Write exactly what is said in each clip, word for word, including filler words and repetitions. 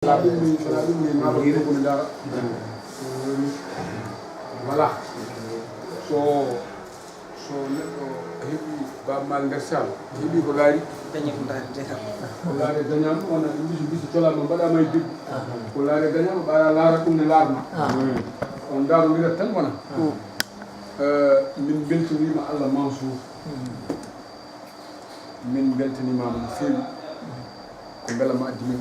Alaa ɗum mi, alaa ɗum mi, maa ɗum ko mi ndaara. Voilà. So, so neɗɗo heɓi Baaba Maal nder saal, heɓi ko laari. Dañi ko ndaari de kam. Ko laari dañaama, wona ɗum bisu, bisu colaama, mbaɗaama e biddu. Ko laari dañaama, ɓaara laara ɗum ne laarma. On ndaarondira tan wona. Eh, min mbeltaniima Allah Mansour. Min mbeltaniima mo no feewi. Ko mbela ma addi min.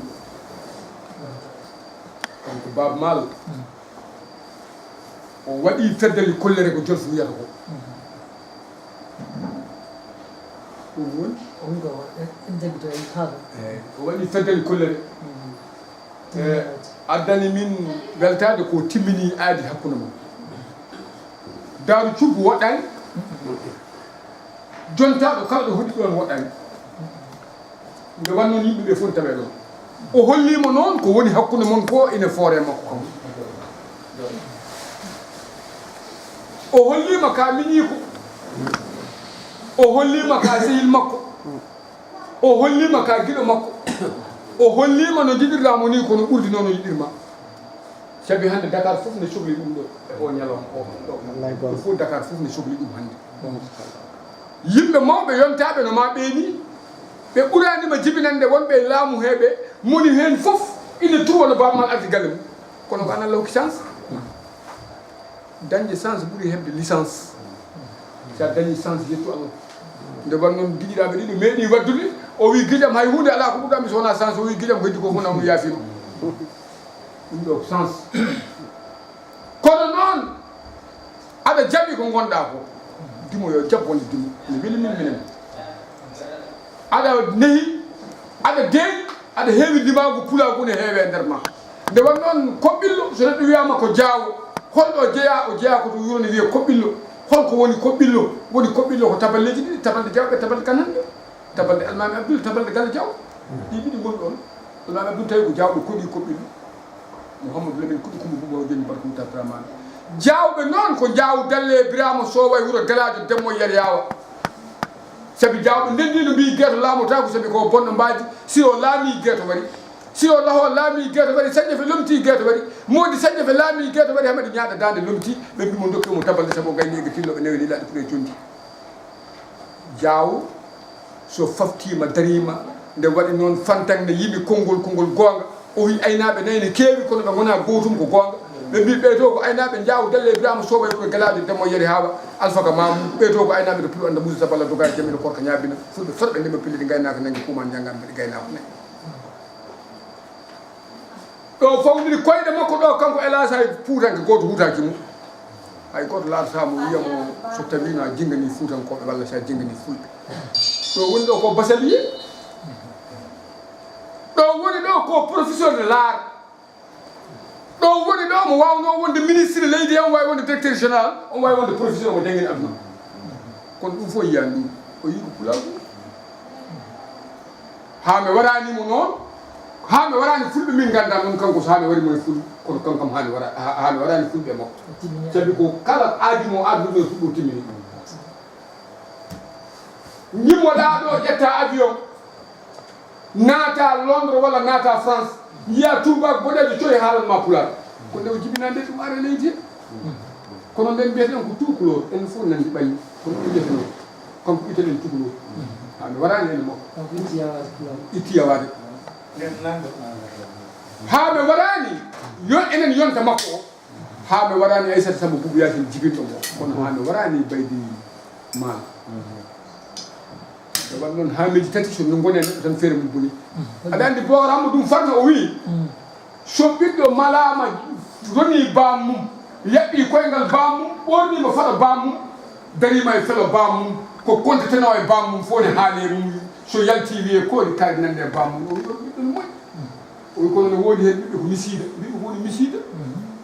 Kanko Baaba Maal, o waɗi feddali kollere ko Jolof wiyata ko. Ɗum woni? O wi ko en, en jaggito en haala. Eey, o waɗi feddali kollere. Eh, addani min weltaade ko timmini aadi hakkunde mon. Daaru Cubbu woɗɗaani. Jontaaɗo kala ɗo hoɗi ɗoon woɗɗaani. Nde wannoo yimɓe ɓe fof ne tawee ɗoon. O holliima noon ko woni hakkunde mon ko ene foore makko kam. O holliima ka miñiiko. O holliima ka sehil makko. O holliima ka giɗo makko. O holliima no njiɗirɗaa mo ni, kono ɓurdi noon o yiɗirma. Sabi hannde Dakar fof ne sokli ɗum ɗo e o ñalawma o ɗo. Wallay goonga. Fof Dakar fof ne sokli ɗum hannde. Yimɓe mawɓe yontaaɓe no ma ɓee ni, ɓe ɓuraani ma jibinande wonɓe e laamu he ɓe, moni heen fof ina tuwa no Baaba Maal ardi galle mum. Kono ko an Allah hokki chance. Dañde chance ɓuri heɓde licence. So a dañi chance, yettu Allah. Nde wannoo giƴiraaɓe ɗiɗo meeɗi waɗdude, o wi giƴam hay huunde alaa ko ɓurɗaa mi so wonaa chance, o wi giƴam ko heddi ko fof na mo yaafino. Ɗum ɗo ko chance. Kono noon, aɗa jaɓi ko ngonɗaa ko. Dimo yo jaɓ wonde dimo. Ene weli min minen. Aɗa nehi, aɗa deeƴi, aɗa heewi ndimaagu, pulaagu ne heewe e nder ma. Nde won noon Koɓɓillo, so neɗɗo wiyaama ko Jaawo, holɗo o jeyaa? O jeyaa ko to wuro ne wiyee Koɓɓillo. Holko woni Koɓɓillo? Woni Koɓɓillo ko taballeeji ɗiɗi, tabalde Jaawo e tabalde Kananɓe. Tabalde Almaami Abdul, tabalde Galle Jaawo. Ɗi ɗiɗi ngoni ɗoon. Almaami Abdul tawi ko Jaawɓe koɗi Koɓɓillo. Mouhamadou Lamine Kuɗi Kumba Buba o joni barka Mouta Abdourahmane. Jaawɓe noon ko Jaaw Dalle Birama Sowa e wuro Galaajo Demmo Yar Yaawa. Sabi Jaawɓe ndenndi no mbiyi geeto laamotaako sabi ko bonɗo mbaadi. Si o laamii geeto wari. Si o laho laamii geeto wari. Sañƴefe lomtii geeto wari. Moodi Sañƴefe laamii geeto wari. Hamadi ñaaɗa daande lomtii. Ɓe mbi mo ndokke mo tabalde sabu o gayni e tillo ɓe newe ni laaɗi pure condi. Jaawo so faftiima, dariima, nde waɗi noon Fantaŋ ne yimi konngol, konngol goonga. O wi aynaaɓe nayi ne keewi, kono ɓe ngonaa gootum ko goonga. Ɓe mbi ɓee to ko aynaaɓe Jaawo Dalle Ibrahima Sowa e wuro Galaajo Demmo Yari Haawa, Alfaka Mamu. Ɓee to ko aynaaɓe to Pullo Annda Musa Saballa Doga e Jamila Korka Ñaabina. Fulɓe soɗɓe ndema pille ɗi ngaynaaka nangi kuman ñangan mbaɗi gaynaaku nayi. Ɗo fawndiri koyɗe makko ɗo, kanko Elhadj, hay Fuutanke gooto hutaaki mo. Hay gooto laatata mo wiya mo so tawii no a jinnganii Fuutankooɓe walla so a jinnganii Fulɓe. Ɗo woni ɗo ko bachelier. Ɗo woni ɗo ko professeur de l'art. Ɗo woni ɗo mo waawnoo wonde ministre leydi he, omo waawi wonde directeur général, omo waawi wonde professeur, omo janngina aduna. Kono ɗum fof yiyaani ɗum. O yii ko pulaagu. Haa mi waraani mo noon, haa mi waraani Fulɓe, min nganndaa noon kanko so haa mi wari mo e Fulɓe, kono kanko kam haa mi wara-, haa, haa mi waraani Fulɓe e makko. Sabi ko kala aadi mo adduno e Fulɓe o timmini ɗum. Ñimmoɗaa ɗo, ƴetta avion, naata Londres walla naata France, yiya tuubaako boɗeejo coy haalan ma pulaar. Ko nde o jibinaa nde ɗum ara leydi he. Kono nden mbiyeten ko tukulóor, en fof nandi ɓalli. Kono ɗum mbiyeten o, kanko italien tukulóor. Haa mi waraani en makko. Kanko itti yawaade pulaar. Itti yawaade. Haa mi waraani, yo enen yonta makko o. Haa mi waraani Aysata Samba Buubu Yaasin jibinɗo mo. Kono haa mi waraani Baydi Maal. Nde waɗ noon haa miiji tati so no ngoni e neɗɗo tan feere mum boni. Aɗa anndi Bookar Hamma ɗum farno o wii, so ɓiɗɗo malaama ronii baam mum, yaɓɓii koyngal baam mum, ɓoorniima faɗa baam mum, dariima e felo baam mum, ko kontetenoo e baam mum fof ne haali e mum, so yaltii wiyee ko woni kaydi nande e baam mum, o wii on ɓiɗɗo no moƴƴi. O wii kono no woodi heen ɓiɓɓe ko misiida, mbiɗo ko woni misiida.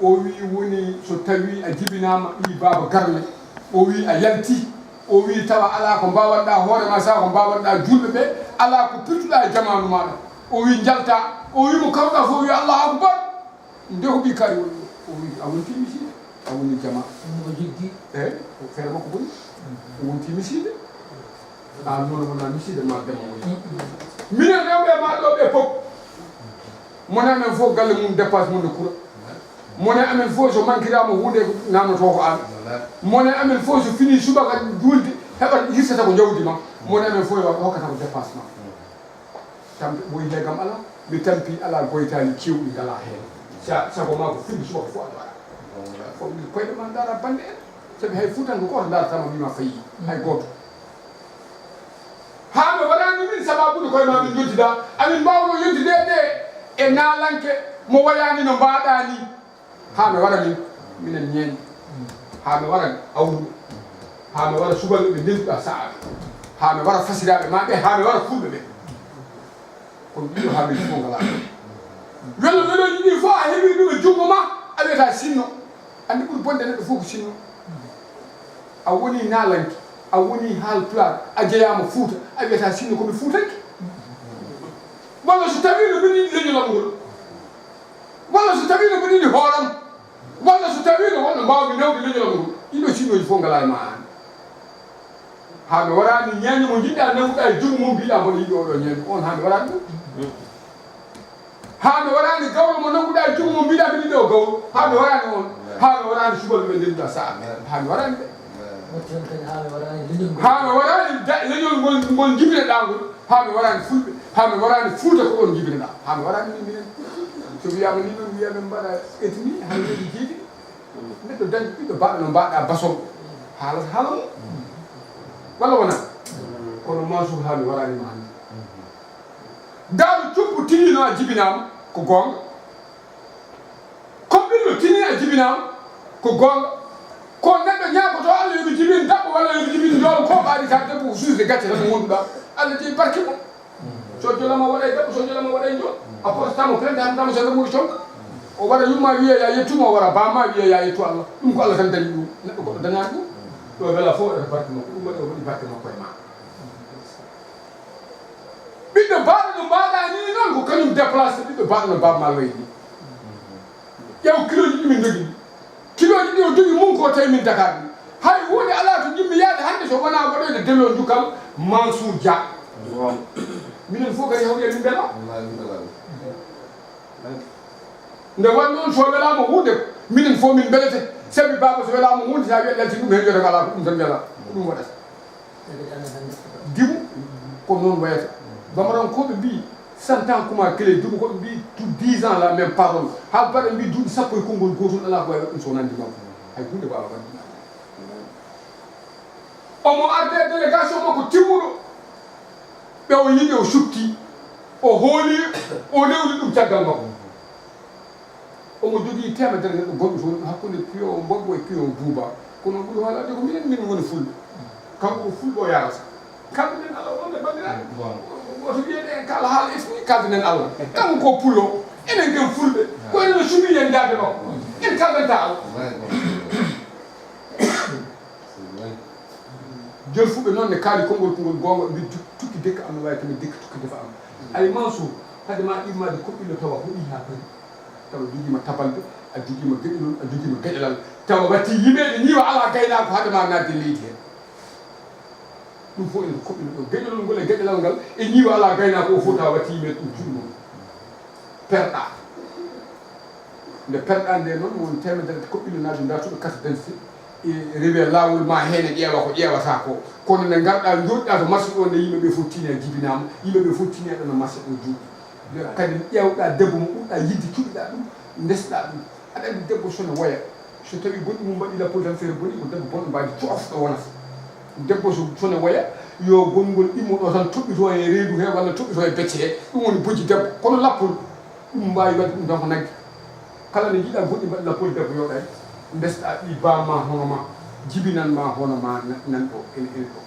O wii woni so tawii a jibinaama ɓii baaba garle, o wii a yaltii. O wii, tawa alaa ko mbaawanɗaa hoore ma, saha ko mbaawanɗaa juulɓe ɓe, alaa ko pirtuɗaa e jamaanu maaɗa. O wii, njaltaa. O wii mo karuɗaa fof, o wii, Allahu Akbar. Nde ko ɓii kaari woni ɗo? O wii, a wontii misiide, a wonii jamaa. Ɗum o jiggi. Eey, ko feere makko boni. O wontii misiide. Aan noon wonaa misiide ma dema woni. Minen rewɓe e maaɗa ɗo ɓe fof. Mone amen fof galle mum dépense mum no kura. Mone amen fof so mankiraama huunde namnotoo ko aan. Mone amen fof so fini subaka juulde heɓat hirsata ko jawdi ma. Mone amen fof e hokkata ko dépense ma. Tampi ɓoyi heegam alaa, mi tampi alaa goytaali keewɗi ngalaa heen. Sa- sago ma ko fini subaka fof aɗa waɗa. Fof koyɗe ma ndaara bannde en. Sabi hay fuutanko gooto ndaarataama wiima fayi. Hay gooto. Haa no waɗani min sababude koye ma min njoddida. Amin mbaawno yontude ɗe e naalanke mo wayani no mbaɗa ni. Haa no waɗa min minen ñeeño. Haa no waɗa awluɓe. Haa no waɗa subalɓe ɓe ndentuɗa sa'a ɓe. Haa no waɗa fasiraɓe ma ɓe. Haa no waɗa fulɓe ɓe. Kono ɗiɗo haa min fof ngalaa. Welo weloji ɗi fof a heɓi ɗum e junngo ma, a wiyata sinno. Anndi ɓuri bonde neɗɗo fof ko sinno. A woni naalanke, a woni haalpulaar, a jeyaama Fuuta, a wiyata sinno ko mi fuutanke. Walla so tawino mbiɗa yiɗi leñol am ngol, walla so tawino mbiɗa yiɗi hooram, walla so tawino wonno mbaawmi nawde leñol am ngol, ɗiɗo sinnoji fof ngalaa e ma aan. Haa mi waraani ñeeño mo njiɗɗa nanguɗa e junngo mum mbiɗa mboɗo yiɗi oɗo ñeeño on, haa mi waraani ɗum. Haa mi waraani gawlo mo nanguɗa e junngo mum mbiɗa mbiɗa yiɗi o gawlo, haa mi waraani on. Haa mi waraani subalɓe ɓe ndenduɗa sa'a, haa mi waraani ɓe. Watti on kadi haa mi waraani leñol ngol. Haa mi waraani da- leñol ngol ngol jibinoɗa ngol, haa mi waraani fulɓe, haa mi waraani Fuuta ko ɗon jibinoɗa, haa mi waraani min minen. So wiyaama ni ɗon wiya min mbaɗa etni, haa mi waɗi jeeɗiɗi. Neɗɗo dañɗo ɓiɗɗo baɗɗo no mbaɗa basol, haalata haala mum. Walla wona? Kono Mansour haa mi waraani ma hannde. Daaru cubbu tinino a jibinaama ko goonga. Koɓɓillo tini a jibinaama ko goonga. Ko neɗɗo ñaagoto Allah yo mi jibin daɓɓo walla yo mi jibin njool ko ɓaari ka debbo ko suusde gacce tan wonduɗa. Allah jeyi barke mum. So jolama waɗa e debbo, so jolama waɗa e njool. A potata mo plainte, hannde mo so remude conka. O waɗa yumma wiya ya yettu mo, o waɗa bamma wiya ya yettu Allah. Ɗum ko Allah tan dañi ɗum. Neɗɗo goɗɗo dañaani ɗum. Ɗo wela fof waɗata barke makko. Ɗum waɗi o waɗi barke makko e ma. Ɓiɗɗo baɗɗo no mbaɗa ni noon ko kañum déplacé ɓiɗɗo baɗɗo no bamma wayi ni. Ƴeew kiloji ɗi min jogii. Kilooji ɗi o jogi mum ko tawi min Dakar ni. Hay huunde alaa to jiɗmi yaade hannde so wonaa waɗoyde delloo njukkal Mansour Dia. Minen fof kadi hawri emin mbela. Nde waɗ noon so welaama huunde minen fof min mbelete. Sabi baaba so welaama huunde sa wiya lalti ɗum heen yotama alaa ko ɗum tan mbela ko ɗum waɗata. Dimu ko noon wayata. Bamarankooɓe mbii cent ans kuma kele dimu ko ɓe mbii tout dix ans la même parole. Haalpare mbii duuɓi sappo e konngol gootol alaa ko wawi waɗ ɗum so wonaa ndimagu. Hay huunde waawa waɗ ɗum. Omo arde délégation makko timmuɗo. Ɓe o yiɗi o sutti o hooli o rewli ɗum caggal makko. Omo jogii teemedere neɗɗo gonɗo toon hakkunde piyo mboggo e piyo buuba. Kono ɓuri hoolaade ko minen min woni fulɓe. Kanko ko fulɓe o yarata. Kalduɗen Allah wonde banndiraaɓe. Woto wiyede en kala haala e fini kalduɗen Allah. Kanko ko pullo. Enen ken fulɓe. Ko enen no suɓi yen daade makko. En kaldanta Allah. Jolfuɓe noon ne kaali konngol kongol goonga mbi tukki dekka am no wawi kami dekka tukki defa am. Ay Mansour, hade ma immaade koɓɓillo tawa hoɗi ha paari. Tawa jogiima tabalde, a jogiima geɗelol, a jogiima geɗelal. Tawa watti yimeede ñiiwa alaa gaynaako hade ma naatde leydi hee. Ɗum fof ene ko koɓɓillo ɗo. Geɗelol ngol e geɗelal ngal e ñiiwa alaa gaynaako o fof tawa watti yimeede ɗum juuɗe mum. Perɗa. Nde perɗa nde noon won teemedere ko ɓillo naaju dartuɗo carte d'identité. E rewi e laawol ma heen e ƴeewa ko ƴeewata ko. Kono nde ngarɗa jooɗɗa to marché ɗo nde yimɓe ɓe fof tini a jibinaama, yimɓe ɓe fof tini aɗa no marché ɗo jooɗi. Kadi ƴeewɗa debbo mo ɓurɗa yidde cuɓiɗa ɗum, ndesɗa ɗum. Aɗa anndi debbo so ne woya, so tawi gonɗi mum mbaɗi lappol tan feere boni ko debbo bonɗo mbaadi coofɗo wonata. Debbo so so ne woya yo gonngol immo ɗo tan toɓɓito e reedu he walla toɓɓito e becce he, ɗum woni bojji debbo. Kono lappol ɗum mbaawi waɗde ɗum tan ko nagge. Kala nde njiɗa goɗɗi mbaɗi lappol debbo yooɗani, ndesɗa ɗi bamma hono ma, jibinan ma hono ma nan ɗo ene ene ɗo.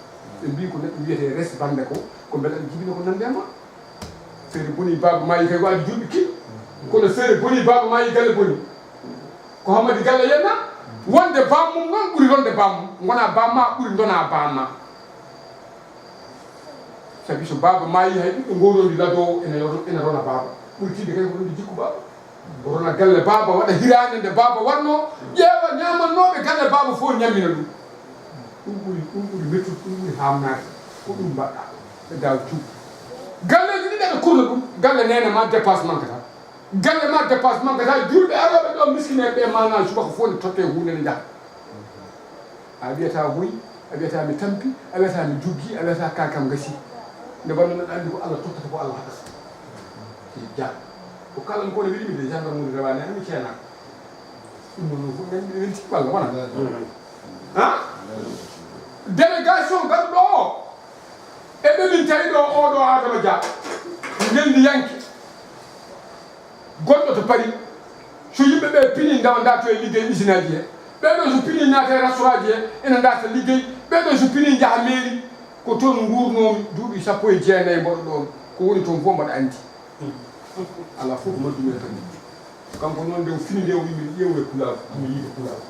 Ɓe mbii ko neɗɗo wiyete res bannde ko, ko mbele aɗa jibina ko nande ma. Feere boni baaba maayi kay waadi juuɗe kii. Kono feere boni baaba maayi galle boni. Ko hammadi galle yenna wonde bammum noon ɓuri ronde bammum. Ngona bamma ɓuri ndona bamma. Sabi so baaba maayi hay ɓiɗɗo ngowrondi lado ene ene rona baaba. Ɓuri tiiɗde kay ko ronde jikku baaba. Rona galle baaba waɗa hiraande nde baaba waɗno ƴeewa ñaamannooɓe galle baaba fof ñammina ɗum. Ɗum ɓuri ɗum ɓuri mettude ɗum ɓuri haamnaade. Ko ɗum mbaɗɗa ɓe daaw cuuɗi. Galleeji ɗiɗi ɓe kurna ɗum galle neene ma dépasse manque tan. Galle ma dépasse ma gata, julɓe arooɓe ɗo, miskineeɓe ɓe, mana subaka fof ne totte huunde ne njaha. A wiyata hoyi, a wiyata mi tampi, a wiyata mi juggi, a wiyata ka kam gasi. Nde wonno mbiɗa anndi ko Allah tottata, ko Allah haɗata. Si Dia. Ko kala ko ne wiɗi mi de gendarme woni rewaani, an mi ceenaaka. Ɗum noon fof nganndi mi welti walla wona? Ha? Délégation garɗo o, e ɓe min tawi ɗo, oɗo Adama Dia, ngendiyanke. Gonɗo to Paris, so yimɓe ɓe pini, ndawa, ndarto e liggey usinaaji he. Ɓeɗo so pini, naata e restaurantji he, ena ndarta liggey. Ɓeɗo so pini, njaha mairie. Ko toon nguurnoomi duuɓi sappo e jeenayi mboɗo ɗoon. Ko woni toon fof mbaɗa anndi. Alaa fof ko maddumi e tan. Kanko noon, nde o fini nde, o wi mi ƴeewe pulaagu, mi yiide pulaagu.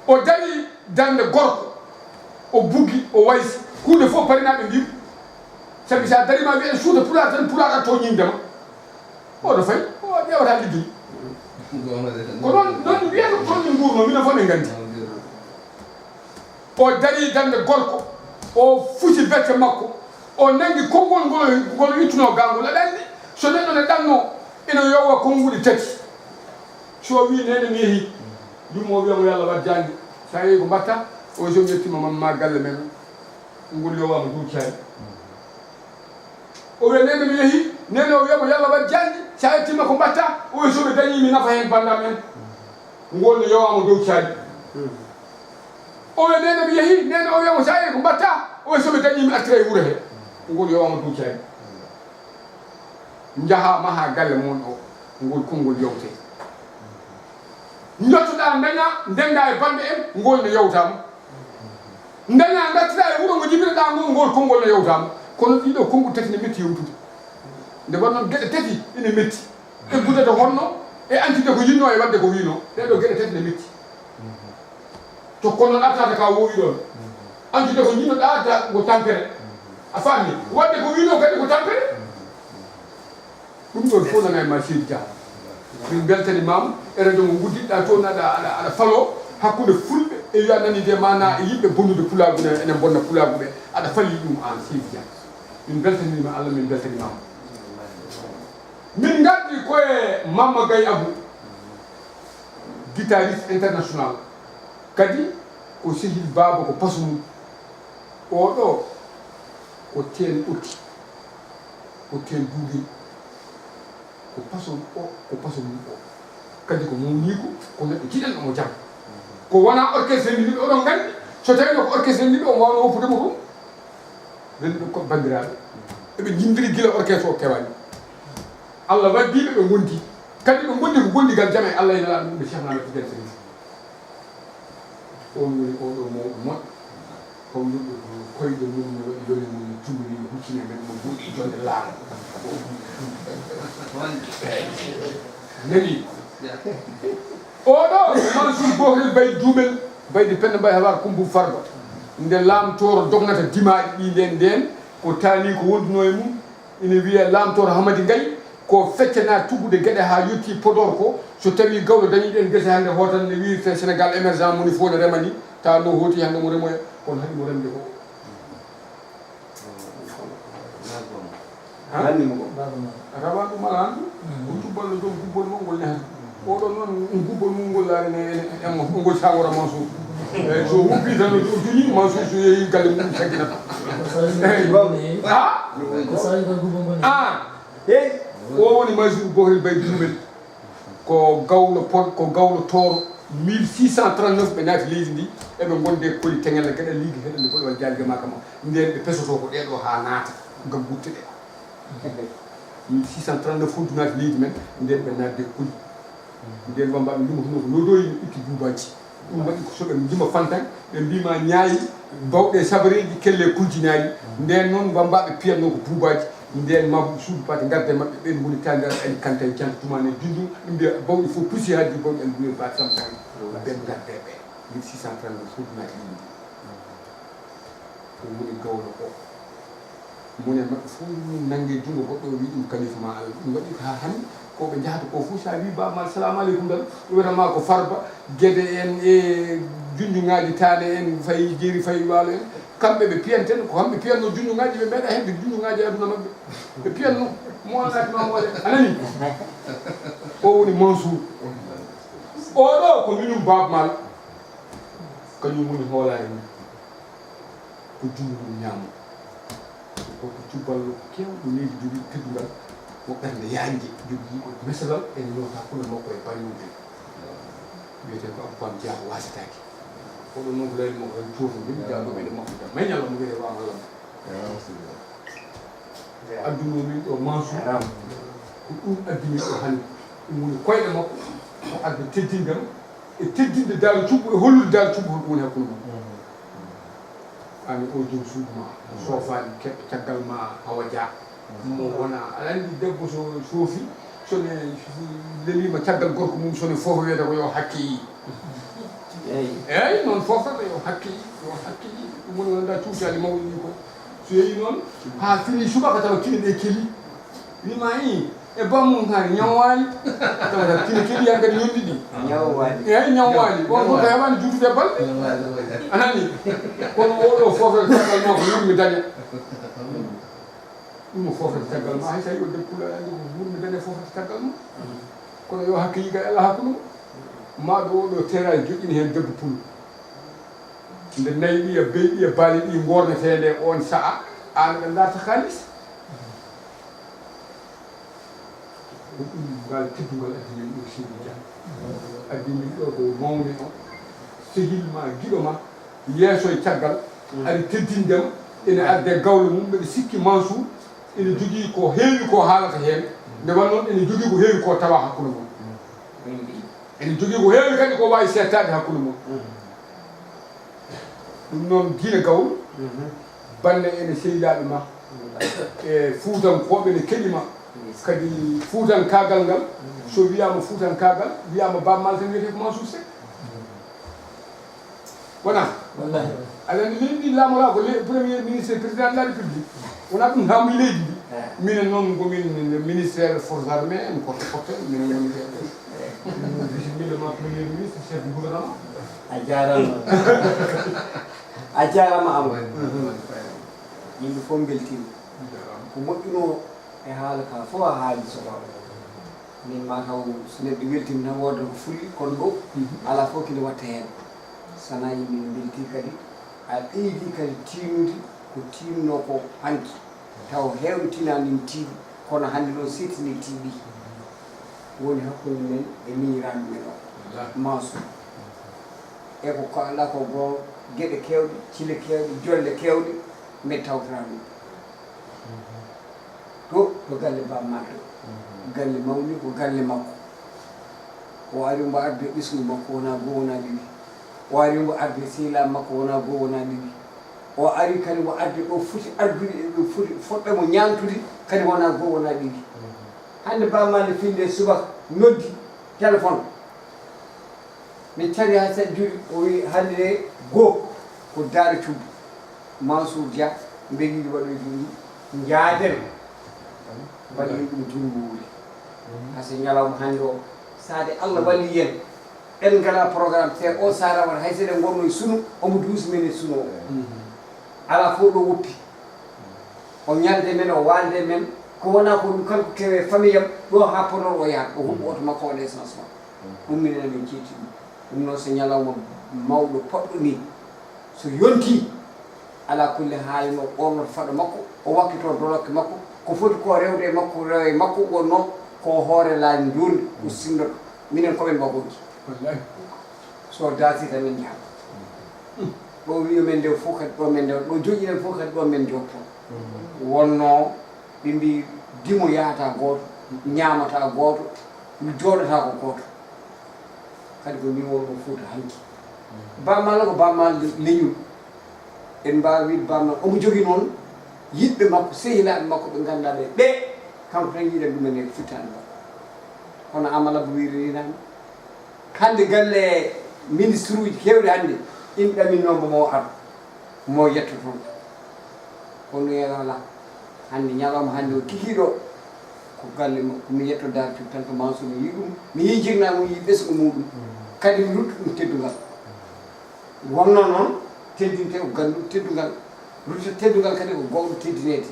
O dañi darnde gorko, o buggi, o waysi. Huunde fof parinaaɓe mbiyu. Sabi so a dariima, wiya en suuta pulaar tan, pulaar a tooñiinde ma. Oɗo fay, o ƴeewata liggey. Ko noon, noon mbiyata ko toon min nguurno, minen fof min nganndi. O dañi darnde gorko, o fusi becce makko, o nanngi konngol ngol, ngol ittunoo ga ngol. Aɗa anndi, so neɗɗo ne ɗanno, ina yowa konnguɗi tati. So o wii, "Neene, mi yehii," yumma o wiya mo, "Yo Allah waɗ jaange." So a yehii ko mbaɗta? O so mi yettiima, ma, ma galle men, ngol yowaama dow caali. O wiya, "Neene, mi yehii." Neene o wiya mo, "Yo Allah waɗ jaange." So a yettiima, ko mbaɗta? O wiya, "So ɓe dañii mi nafa heen banndam en." Ngol ne yowaama dow caali. O wiya, "Neene, mi yehii." Neene o wiya mo, "So a yehii, ko mbaɗta?" O wiya, "So ɓe dañii mi artira e wuro he." Ngol yowaama dow caali. Njahaa mahaa galle mon o, ngol konngol yawtee. Njottoɗaa, ndañaa, ndenndaa e bannde en, ngol ne yawtaama. Ndañaa, ngartiraa e wuro ngo njibinoɗaa ngol, ngol konngol ne yawtaama. Kono ɗiɗo konnguɗi tati ne metti yawtude. Nde wonnoo geɗe tati ene metti. Eggude to honno, e antude ko yinnoo e waɗde ko wiinoo. Ɗee ɗoo geɗe tati ne metti. To kono noon artata ka woowi ɗoon. Antude ko njinnoɗaa ta-, ko tampere. A faami? Waɗde ko wiinoo kadi ko tampere. Ɗum ɗoon fof nana e ma, Seydi Dia. Min mbeltanimaama e radio mo nguddiɗaa toon, aɗa, aɗa, aɗa faloo hakkunde fulɓe e wiya nani de maanaa e yiɗɓe bonnude pulaagu ne, enen bonna pulaagu ɓe. Aɗa falii ɗum aan, Seydi Dia. Min mbeltaniima Allah, min mbeltanimaama. Min ngardi ko e Mamma Gaye Abou, guitariste international. Kadi ko sehil baaba, ko paso mum. Oɗo ko teen ɓurti, ko teen duugel, ko paso o, ko paso mum o. Kadi ko mawniiko, ko neɗɗo jiɗanɗo mo jam. Ko wonaa orchestre ndi oɗon nganndi, so tawino ko orchestre ndi, o waawno woppude mo toon. Ɓen ɗo ko banndiraaɓe. Eɓe njimdiri gila orchestre o kewaani. Allah waddi ɓe, ɓe ngondi. Kadi ɓe ngondi ko gondigal jam e Allah e Nelaaɗo mum ɓe Cheikh Ahmed Tidiane Chérif. On woni oɗo mawɗo moƴƴo. Hawluɗo koyɗe mum ne waɗi lone mum ne tumiri no huccine men mo buuɗi jonde laamu. Nani? Oɗo Mansour Bohrel Baydi Duumel, Baydi Penda Mbaye Hawar Kumbu Farba. Nde Laamtooro dognata dimaaɗi ɗi nden nden, ko taani ko wonduno e mum, ina wiya Laamtooro Hamadi Ngay, ko feccana tuggude geɗe haa yotti Podor ko, so tawi gawlo dañi ɗen gese hannde hootan ne wiirte Sénégal émergent, moni fof ne remani, tawa no hooti hannde mo remoya, kono haɗi mo remde ko. Ha? Lanni mo ko. Rawandu mala andu, ko tubballo joom gubbol mo ngol nehata. Oɗo noon, gubbol mum ngol laari ne, en, en, ngol sawora Mansour. Eyi, so woppi tan, o juñi Mansour, so yehi galle mum, saggina. Eyi. Ha? Ko sawi ko gubbol ngol. Ah. Eyi. O woni Mansour Bohrel Baydi Duumel. Ko gawlo pon, ko gawlo tooro. Mille six cent trente-neuf ɓe naati leydi ndi, eɓe ngonde koli teŋel, geɗal liigi heɗal nde boɗewal jaali gama kama. Nden ɓe pesoto ko ɗeɗo haa naata, ngam gutte ɗe. Mille six cent trente-neuf, Fuuta naati leydi men, nden ɓe naatde kuli. Nden wambaaɓe ndimo hono ko nodoyi no itti buubaaji. Ɗum waɗi ko so ɓe ndima Fantan, ɓe mbima ñaayi, bawɗe sabareeji, kelle kuljinaali. Nden noon wambaaɓe piyatno ko buubaaji. Nden ma suudu paati ngarde maɓɓe, ɓen ngoni taaniraaɓe Ali Kanta e Janta Tumaani e Bindu, ɓe mbiya bawɗi fof pusi haadi bawɗi Ali Buyel Baati Sam Tan. Ɓen ngarde ɓe. Mille six cent trente-neuf, Fuuta naati leydi. Ko woni gawlo o. Mone maɓɓe fof nangi junngo goɗɗo, o wi ɗum kalifa ma Allah. Ɗum waɗi ko haa hannde, ko ɓe njahata ko fof, so a wi baaba ma, "Salamu aleykum," tan, o wiyata ma ko Farba, Gede en e Junjungaaji Taane en, fayi Jeeri, fayi Waalo en. Kamɓe ɓe piyanten, ko kamɓe piyanno Junjungaaji, ɓe meeɗa heɓde Junjungaaji e aduna maɓɓe. Ɓe piyanno. Mo wonnaaki ma moole. A nani? O woni Mansour. Oɗo ko minum Baaba Maal. Kañum woni hoolaare mum. Ko junngo mum ñaamo. Ko ko cubballo keewɗo leydi jogii teddungal. Ko ɓernde yaajnde jogii ko mesalal e noota hakkunde makko e banndiraaɓe. Wiyetee ko Abou Pam Dia ko wasataake. Oɗo noon ko leydi makko tan coofi min jaaɗo ɓeyɗe makko jam. May ñalla mo wiyetee ko Amadou Lam. Adduno min ɗo Mansour. Ko ɗum addi min ɗo hannde. Ɗum woni koyɗe makko. Ko adda teddinde mo. E teddinde Daara Cubbu e hollude Daara Cubbu holko woni hakkunde mum. Ani o joom suudu ma. Soofaani keɓa caggal ma hawa jaa. Mo wona aɗa anndi debbo so soofi. Sone lelima caggal gorko mum sone fof wiyata ko yo hakke yi. Eyyi. Eyyi, noon fof tan yo hakke yi, yo hakke yi. Ɗum woni wonda cuutaali mawɗi ɗi ko. So yeeyi noon, haa fini subaka tawa kine ɗe keli. Wima i, e bammum hari ñawwaali. Tawa tan kine keli yan kadi yonndi ɗi. Ñawwaali. Eyyi, ñawwaali. On fof ko heɓani juutude e balɗe. Ñawwaali. A nani? Kono oɗo fof tan caggal ma ko yurmi daña. Ɗum o foofata caggal ma, hay so tawi o debbo pulaar anndi ko wurmi daña foofata caggal ma. Kono yo hakke yi kay Allah hakkunde mo. Ma ɗo oɗo terrain joƴƴini heen debbo pul. Nde nayi ɗi e beyi ɗi e baali ɗi ngornetee nde on sa'a, aan aɗa ndaarta kaalis. Ko ɗum ngal teddungal addi min ɗo Seydi Dia. Addi min ɗo ko mawni o, sehil ma, giɗo ma, yeeso e caggal, ari teddinde ma, ene adde gawlo mum, mbeɗa sikki Mansour, ene jogii ko heewi ko haalata heen, nde wonno ene jogii ko heewi ko tawa hakkunde mum. Ene jogii ko heewi kadi ko waawi seettaade hakkunde mum. Ɗum noon, Gine Gawlo, bannde ene seydaaɓe ma, e Fuutankooɓe ne keɗi ma. Kadi Fuutankaagal ngal, so wiyaama Fuutankaagal, wiyaama Baaba Maal tan wiyetee ko Mansour Seck. Wonaa? Wallahi. Aɗa anndi leydi ndi laamoroo ko le-, premier ministre, président de la République. Wonaa ɗum haamuyi leydi ndi. Eh. Minen noon ko min ministère forces armées, en porte porteur, minen woni ko bisimilla ma premier ministre, chef du gouvernement. A jaaraama. A jaaraama Amadou. Yimɓe fof mbeltiima. Ko moƴƴunoo e haala ka fof a haali so ɓaawo. Min ma taw so neɗɗo weltiima tan wooda ko fulli, kono ɗo alaa fof kino watta heen. Sana yimɓe mbeltii kadi, a ɓeydii kadi tiinude ko tiinnoo ko hanki. Taw heewɓe tinaani no tiiɗi, kono hannde noon seeɗi ne tiiɗi. Woni hakkunde men e miñiraaɗo men o, Mansour. E ko kaalɗaa ko goo, geɗe keewɗe, cile keewɗe, jolle keewɗe, mbeɗa tawtoraa ɗum. To, to galle Baaba Maal to. Galle mawni ko galle makko. O ari mbo arde ɓesngu makko wonaa goo wonaa ɗiɗi. O ari mbo arde sehilaaɓe makko wonaa goo wonaa ɗiɗi. O ari kadi mo arde ɗo foti ardude e ɓe foti fotɓe mo ñaantude kadi wonaa goo wonaa ɗiɗi. Hannde Baaba Maal ne finde subaka noddi téléphone. Mi tawi haa saɗa juri, o wi hannde de goo ko Daara Cubbu. Mansour Dia, mbeɗa yiɗi waɗoyde ɗum. Njaaden. Mbaɗen ɗum junngo wuuri. Parce que ñalawma hannde o, saade Allah walli en, en ngala programme, te o sara wata hay so eɗen ngonno e sunu, omo duusi men e sunu o. Alaa fof ɗo woppi. O ñalde men, o waalde men. Ko wonaa ko ɗum, kala ko kewe famille am, ɗo haa Podor o yahat, o huɓɓo oto makko, o waɗa essence makko. Ɗum minen emin ceetti ɗum. Ɗum noon, so ñalawma mawɗo poɗɗo nii, so yontii, alaa kulli haali, o ɓoornoto faɗo makko, o wakkitoo dolokke makko, ko foti ko rewde e makko, rewa e makko, wonnoo ko hoore laañ njuulnde, o sinnoto. Minen ko men mbagonki. Wallahi. So daasi tan min njaha. Ɗo wiyo men ndew fof kadi, ɗo men ndew, ɗo joƴƴiɗen fof kadi, ɗo men njotto. Wonnoo ɓe mbi dimo yahata gooto, ñaamata gooto, jooɗata ko gooto. Kadi ko min wonno Fuuta hanki. Baaba Maal ko Baaba Maal leñol. En mbaawi wiide Baaba Maal omo jogii noon yiɗɓe makko, sehilaaɓe makko ɓe ngannduɗaa ɓe, ɓe kanko tan yiɗen ɗumen e fittaande makko. Kono Amadou Abou wiiri ni tan, hannde galle ministre uji keewɗi hannde, ina ɗaminoo mbo mo ar, mo yetto toon. Kono e alaa. Hannde ñalawma hannde o kikiiɗo, ko galle makko. Mi yetto Daara Cubbu tan to Mansour, mi yii ɗum, mi yii jirnaa mo, mi yii ɓesngu muɗum. Kadi mi ruttu ɗum teddungal. Wonno noon, teddinte ko ganduɗo teddungal, rutta teddungal kadi ko gowɗo teddineede.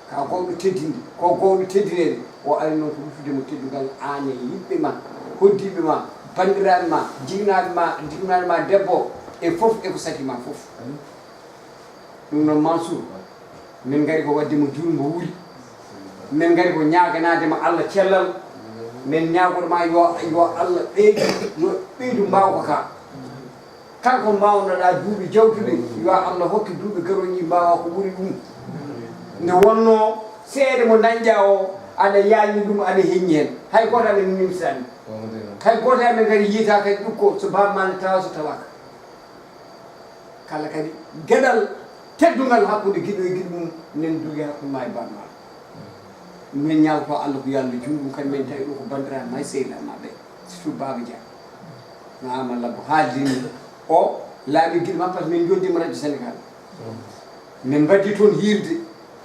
Ka gowɗo teddinde, ko gowɗo teddineede, o ari noon ko ruttude mo teddungal, aan e yimɓe ma, hoɗdiiɓe ma, banndiraaɓe ma, jiknaaɓe ma, jiknaaɓe ma debbo, e fof e ko saki ma fof. Ɗum noon, Mansour, min ngari ko waɗde mo juulmo wuuri. Min ngari ko ñaaganaade ma Allah cellal. Min ñaagoto ma yo, yo Allah ɓeydu, yo ɓeydu mbaawka ka. Kala ko mbaawnoɗaa duuɓi jawtuɗi, yo Allah hokke duuɓi garooji mbaawaa ko ɓuri ɗum. Nde wonnoo seeɗa mo dañƴaa o, aɗa yaañi ɗum, aɗa heññi heen. Hay gooto amen nimsaani. Hay gooto amen kadi yiyataa kadi ɗukko so baaba maa ne tawa so tawaaka. Kala kadi geɗal teddungal hakkunde giɗo e giɗo mum, nen dugi hakkunde maa e baaba maa. Min ñaagotoo Allah ko yo Allah juut ɗum, kadi min tawi ɗo ko banndiraaɓe maa e sehilaaɓe maa ɓe, surtout Baaba Dia. No Aamadu Labbo haaldini o, laaɓi giɗo maa, par ce que min njoddiima Radio Sénégal. Min mbaɗdi toon hiirde,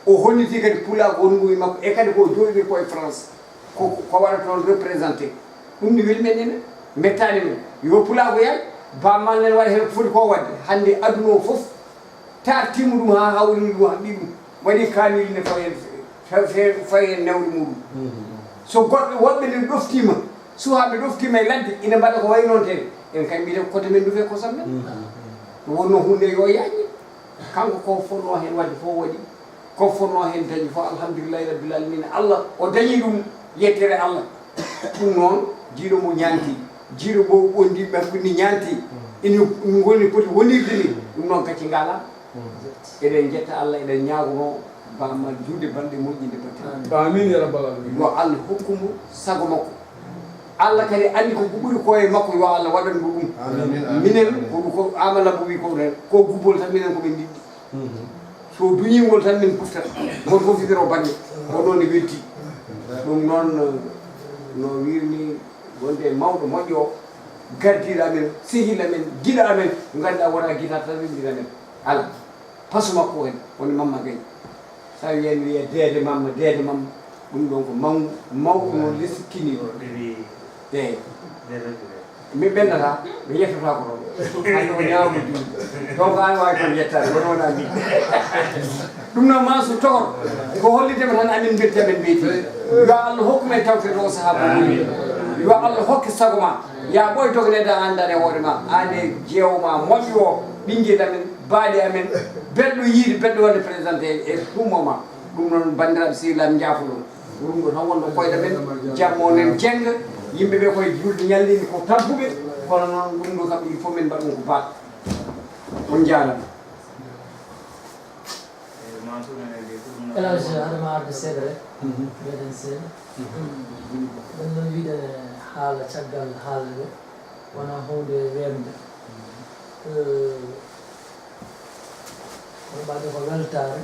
o hollitii kadi pulaagu wonngu e makko, e kadi ko o jooɗii ko e France. Ko, ko waɗa toon représenté. Ɗum ne weli men enen, mettaani men. Yo pulaagu yal, baaba maa ne waɗa heen ko foti ko waɗde. Hannde aduna o fof, taartiima ɗum haa hawrini ɗum, haɓɓi ɗum, waɗi kaamil ne fawi heen, fa-, fa-, fawi heen newre muɗum. So goɗɗo, woɓɓe ne ɗoftiima, suwaaɓe ɗoftiima e ladde, ina mbaɗa ko wayi noon teen. En kay mbiɗen ko kote men ndufe kosam men. Ɗum wonnoo huunde yo yaañe. Kanko ko fotnoo heen waɗde fof waɗi, ko fotnoo heen dañi fof, alhamdulillahi rabbil alamina, Allah o dañi ɗum, yettere Allah. Ɗum noon, jiiɗo mo ñaanti, jiiɗo mo ɓondi ɓakkundi ñaanti, ina ngoni poti wonirde ni, ɗum noon gacce ngala. Eɗen njetta Allah, eɗen ñaagono bamma juuɗe balɗe moƴƴinde batte. Amin ya rabbal alamin. Yo Allah hokku mo sago makko. Allah kadi anndi ko ɓuri ko e makko, yo Allah waɗan mo ɗum. Amin, amin, minen amin. Ko, ko Aamadu Labbo wi ko ren, ko gubbol tan minen ko min njiɗɗi. So duñii ngol tan min puftat. Ngol fof fitoro bannge. Ko noon e welti. Ɗum noon no, no wiirni wonde mawɗo moƴƴo o, gardiiɗo amen, sehil amen, giɗo amen, ngannduɗaa wona gitaar tan winndira men. Alaa. Pasu makko en, woni Mamma Gaye. So a wiyani wiya deede Mamma, deede Mamma, ɗum ɗon ko maw-, mawɗo no lesikkini. Eeyi. Mi ɓenndataa, mi yettotaako toon. Hannde ko ñaawde juulde. Donc, an waawi toon yettaade, woni wona min. Ɗum noon, Mansour Tokor, ko hollitde ma tan, amin mbelti, amin mbeyti. Yo Allah hokku men tawfeeq o sahaa mo woni. Yo Allah hokke sago ma. Ya ɓooy dognede a anndan e hoore ma. Aan e jeewo ma moƴƴo o, ɓinngel amen, baaɗi amen, belɗo yiide, belɗo waɗde présenté e ɗum o ma. Ɗum noon, banndiraaɓe sehilaaɓe, njaafoɗon. Ko ɗum ɗo tan wonno koyɗe men, jammo nen jennga, yimɓe ɓe koye juulde ñalliinde ko tampuɓe, kono noon ɗum ɗo kam il faut min mbaɗa ɗum ko baaɗ. On njaaraama. El Hadj, haɗa ma arde seeɗa rek, mbiyaɗen seeɗa. Ɗum noon wiide haala caggal haalde, wonaa huunde weemde. Eh, kono ɓaade ko weltaare,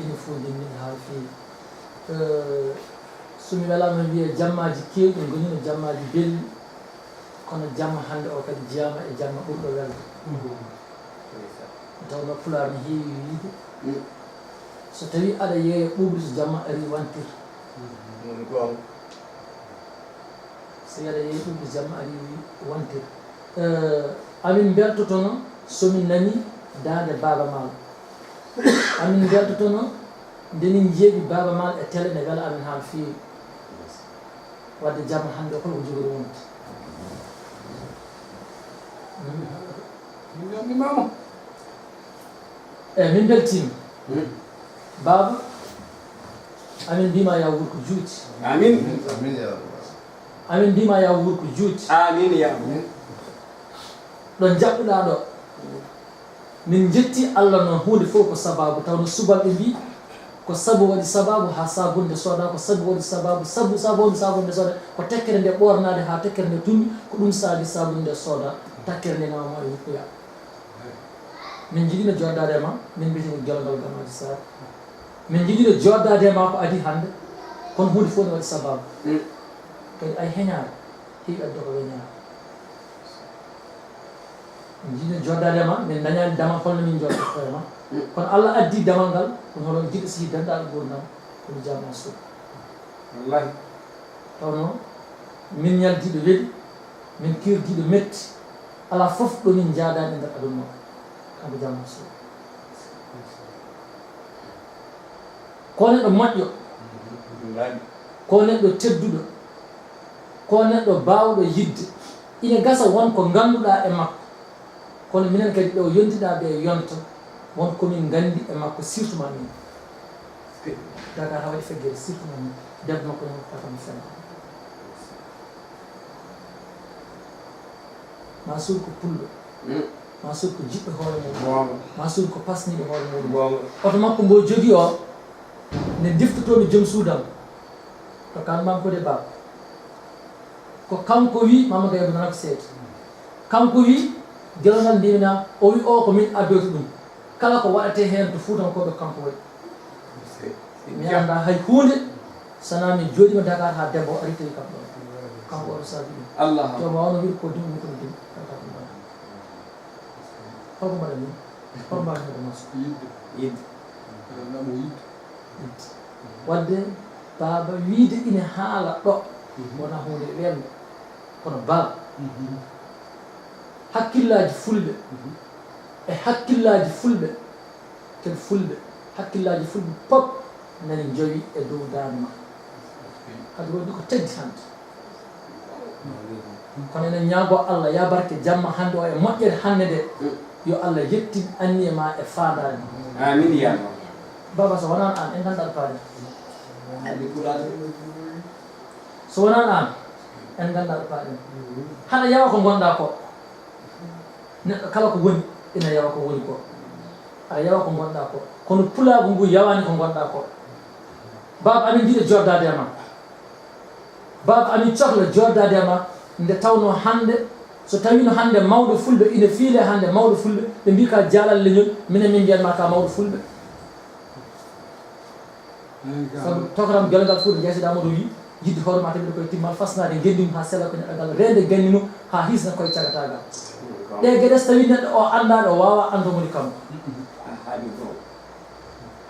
ene fof jinni haa feewi. Eh, so mi welaama wiya jammaaji keewɗi ngoniino jammaaji belɗi, kono jamma hannde o kadi jeyaama e jamma ɓurɗo welde. Nde tawnoo Pulaar ne heewi wiyde, so tawii aɗa yeeya ɓuuɓri, so jamma arii wantir. Woni goonga. So aɗa yeeya ɓuuɓri, jamma arii wantir. Eh, amin mbeltotono so min nanii daande Baaba Maal. Amin mbeltotono nde min njeeɓi Baaba Maal e tele, ne wela amin haa no feewi. Wadde jamma hannde o, kala ko jogori wonde. Min mbeltiima. Eeyi, min mbeltiima. Baaba, amin mbiima yo wuur ko juuti. Amin. Amin ya rabbal alamin. Amin mbiima yo wuur ko juuti. Amin ya rabbal alamin. Ɗo njaɓɓuɗaa ɗo. Min njetti Allah noon, huunde fof ko sabaabu, taw no subalɓe mbii, ko sabu waɗi sabaabu haa sabunde soodaa, ko sabu waɗi sabaabu, sabu, sabu woni sabunde soodaa, ko tekkere nde ɓoornaade haa tekkere nde tumbi, ko ɗum saabi sabunde nde soodaa, takkere nde nawama e wukkuya. Min njiɗino jooɗdaade e ma, min mbiyetee ko Gelongal Gamaaji Saar. Min njiɗino jooɗdaade e ma ko adii hannde, kono huunde fof ne waɗi sabaabu. Mm. Kadi ay heñaare, heewi addude ko weñaare. Min njiɗno jooɗdaade e ma, min ndañaani damal holno min njooɗdata e ma. Kono Allah addi damal ngal, ɗum hono jiɗɗo sehil denɗaangal nguurndam, ko mi jaabno suuɗ. Wallahi. Tawnoo min ñaldiiɗo weli, min kiirdiiɗo metti, alaa fof ɗo min njaadaani e nder aduna o. Kanko jaabno suuɗ. Ko neɗɗo moƴƴo, ko neɗɗo tedduɗo, ko neɗɗo baawɗo yiɗde. Ina gasa won ko ngannduɗaa e makko, kono minen kadi ɗo yontiɗaa ɓe yonta, won ko min nganndi e makko, surtout ma min. Dakar ha waɗi feggere, surtout ma min. Debbo makko noon, kaka mi fenna. Mansour ko pullo. Mm. Mansour ko jiɗɗo hoore muɗum. Goonga. Mansour ko pasniiɗo hoore muɗum. Goonga. Oto makko mbo jogii o, nde diftotoomi joom suudam. To kan Manko de Ba. Ko kanko wi, Mama Gaye Bouna ko seedi. Kanko wi, gelongal ndimina, o wi o ko min addoyta ɗum. Kala ko waɗatee heen to Fuutankooɓe, kanko waɗi. Mi anndaa hay huunde, sana mi jooɗiima Dakar haa debbo o ari tawi kam ɗoon. Kanko oto saabi ɗum. Allah. Te o waawno wiide ko dum ɗum ko dum. Kanko ɗum waɗa. Holko mbaɗa ni? Holko mbaɗa ni ko mas? Yidde. Yidde. Aɗa anndaa mo yidde. Yidde. Wadde baaba wiide ina haala ɗo, mhm, wona huunde welnde. Kono baaba, mhm, hakkillaaji fulɓe, mhm, e hakkillaaji fulɓe, ken fulɓe, hakkillaaji fulɓe pop nani njowi e dow daande ma. Kadi wonde ko teddi hannde. Kono enen ñaago Allah, ya barke jamma hannde o e moƴƴere hannde nde, yo Allah yettin anniye ma e faandaare ma. Amin, ya Allah. Baaba, so wonaan aan, en nganndaa ɗo paaɗen. So wonaan aan, en nganndaa ɗo paaɗen. Haɗa yawa ko ngonɗaa ko. Neɗɗo kala ko woni, ina yawa ko woni ko. Aɗa yawa ko ngonɗaa ko. Kono pulaagu ngu yawaani ko ngonɗaa ko. Baaba amin, njiɗa jooɗdaade e ma. Baaba amin, cohla jooɗdaade e ma. Nde tawnoo hannde, so tawiino hannde mawɗo fulɓe ina fiile hannde mawɗo fulɓe, ɓe mbii ka jaalal leñol, minen min mbiyan ma ka mawɗo fulɓe. Sabu tokoram gelgal Fuuta, jeytiiɗo Amadou wi, yiɗde hoore ma tawi koye timmal, fasnaade ngenndi mum haa sella, ko neɗɗagal reende ngenndi mum haa hisna koye cagataagal. Ɗe geɗe so tawi neɗɗo o anndaade, o waawa anndude mo woni kam.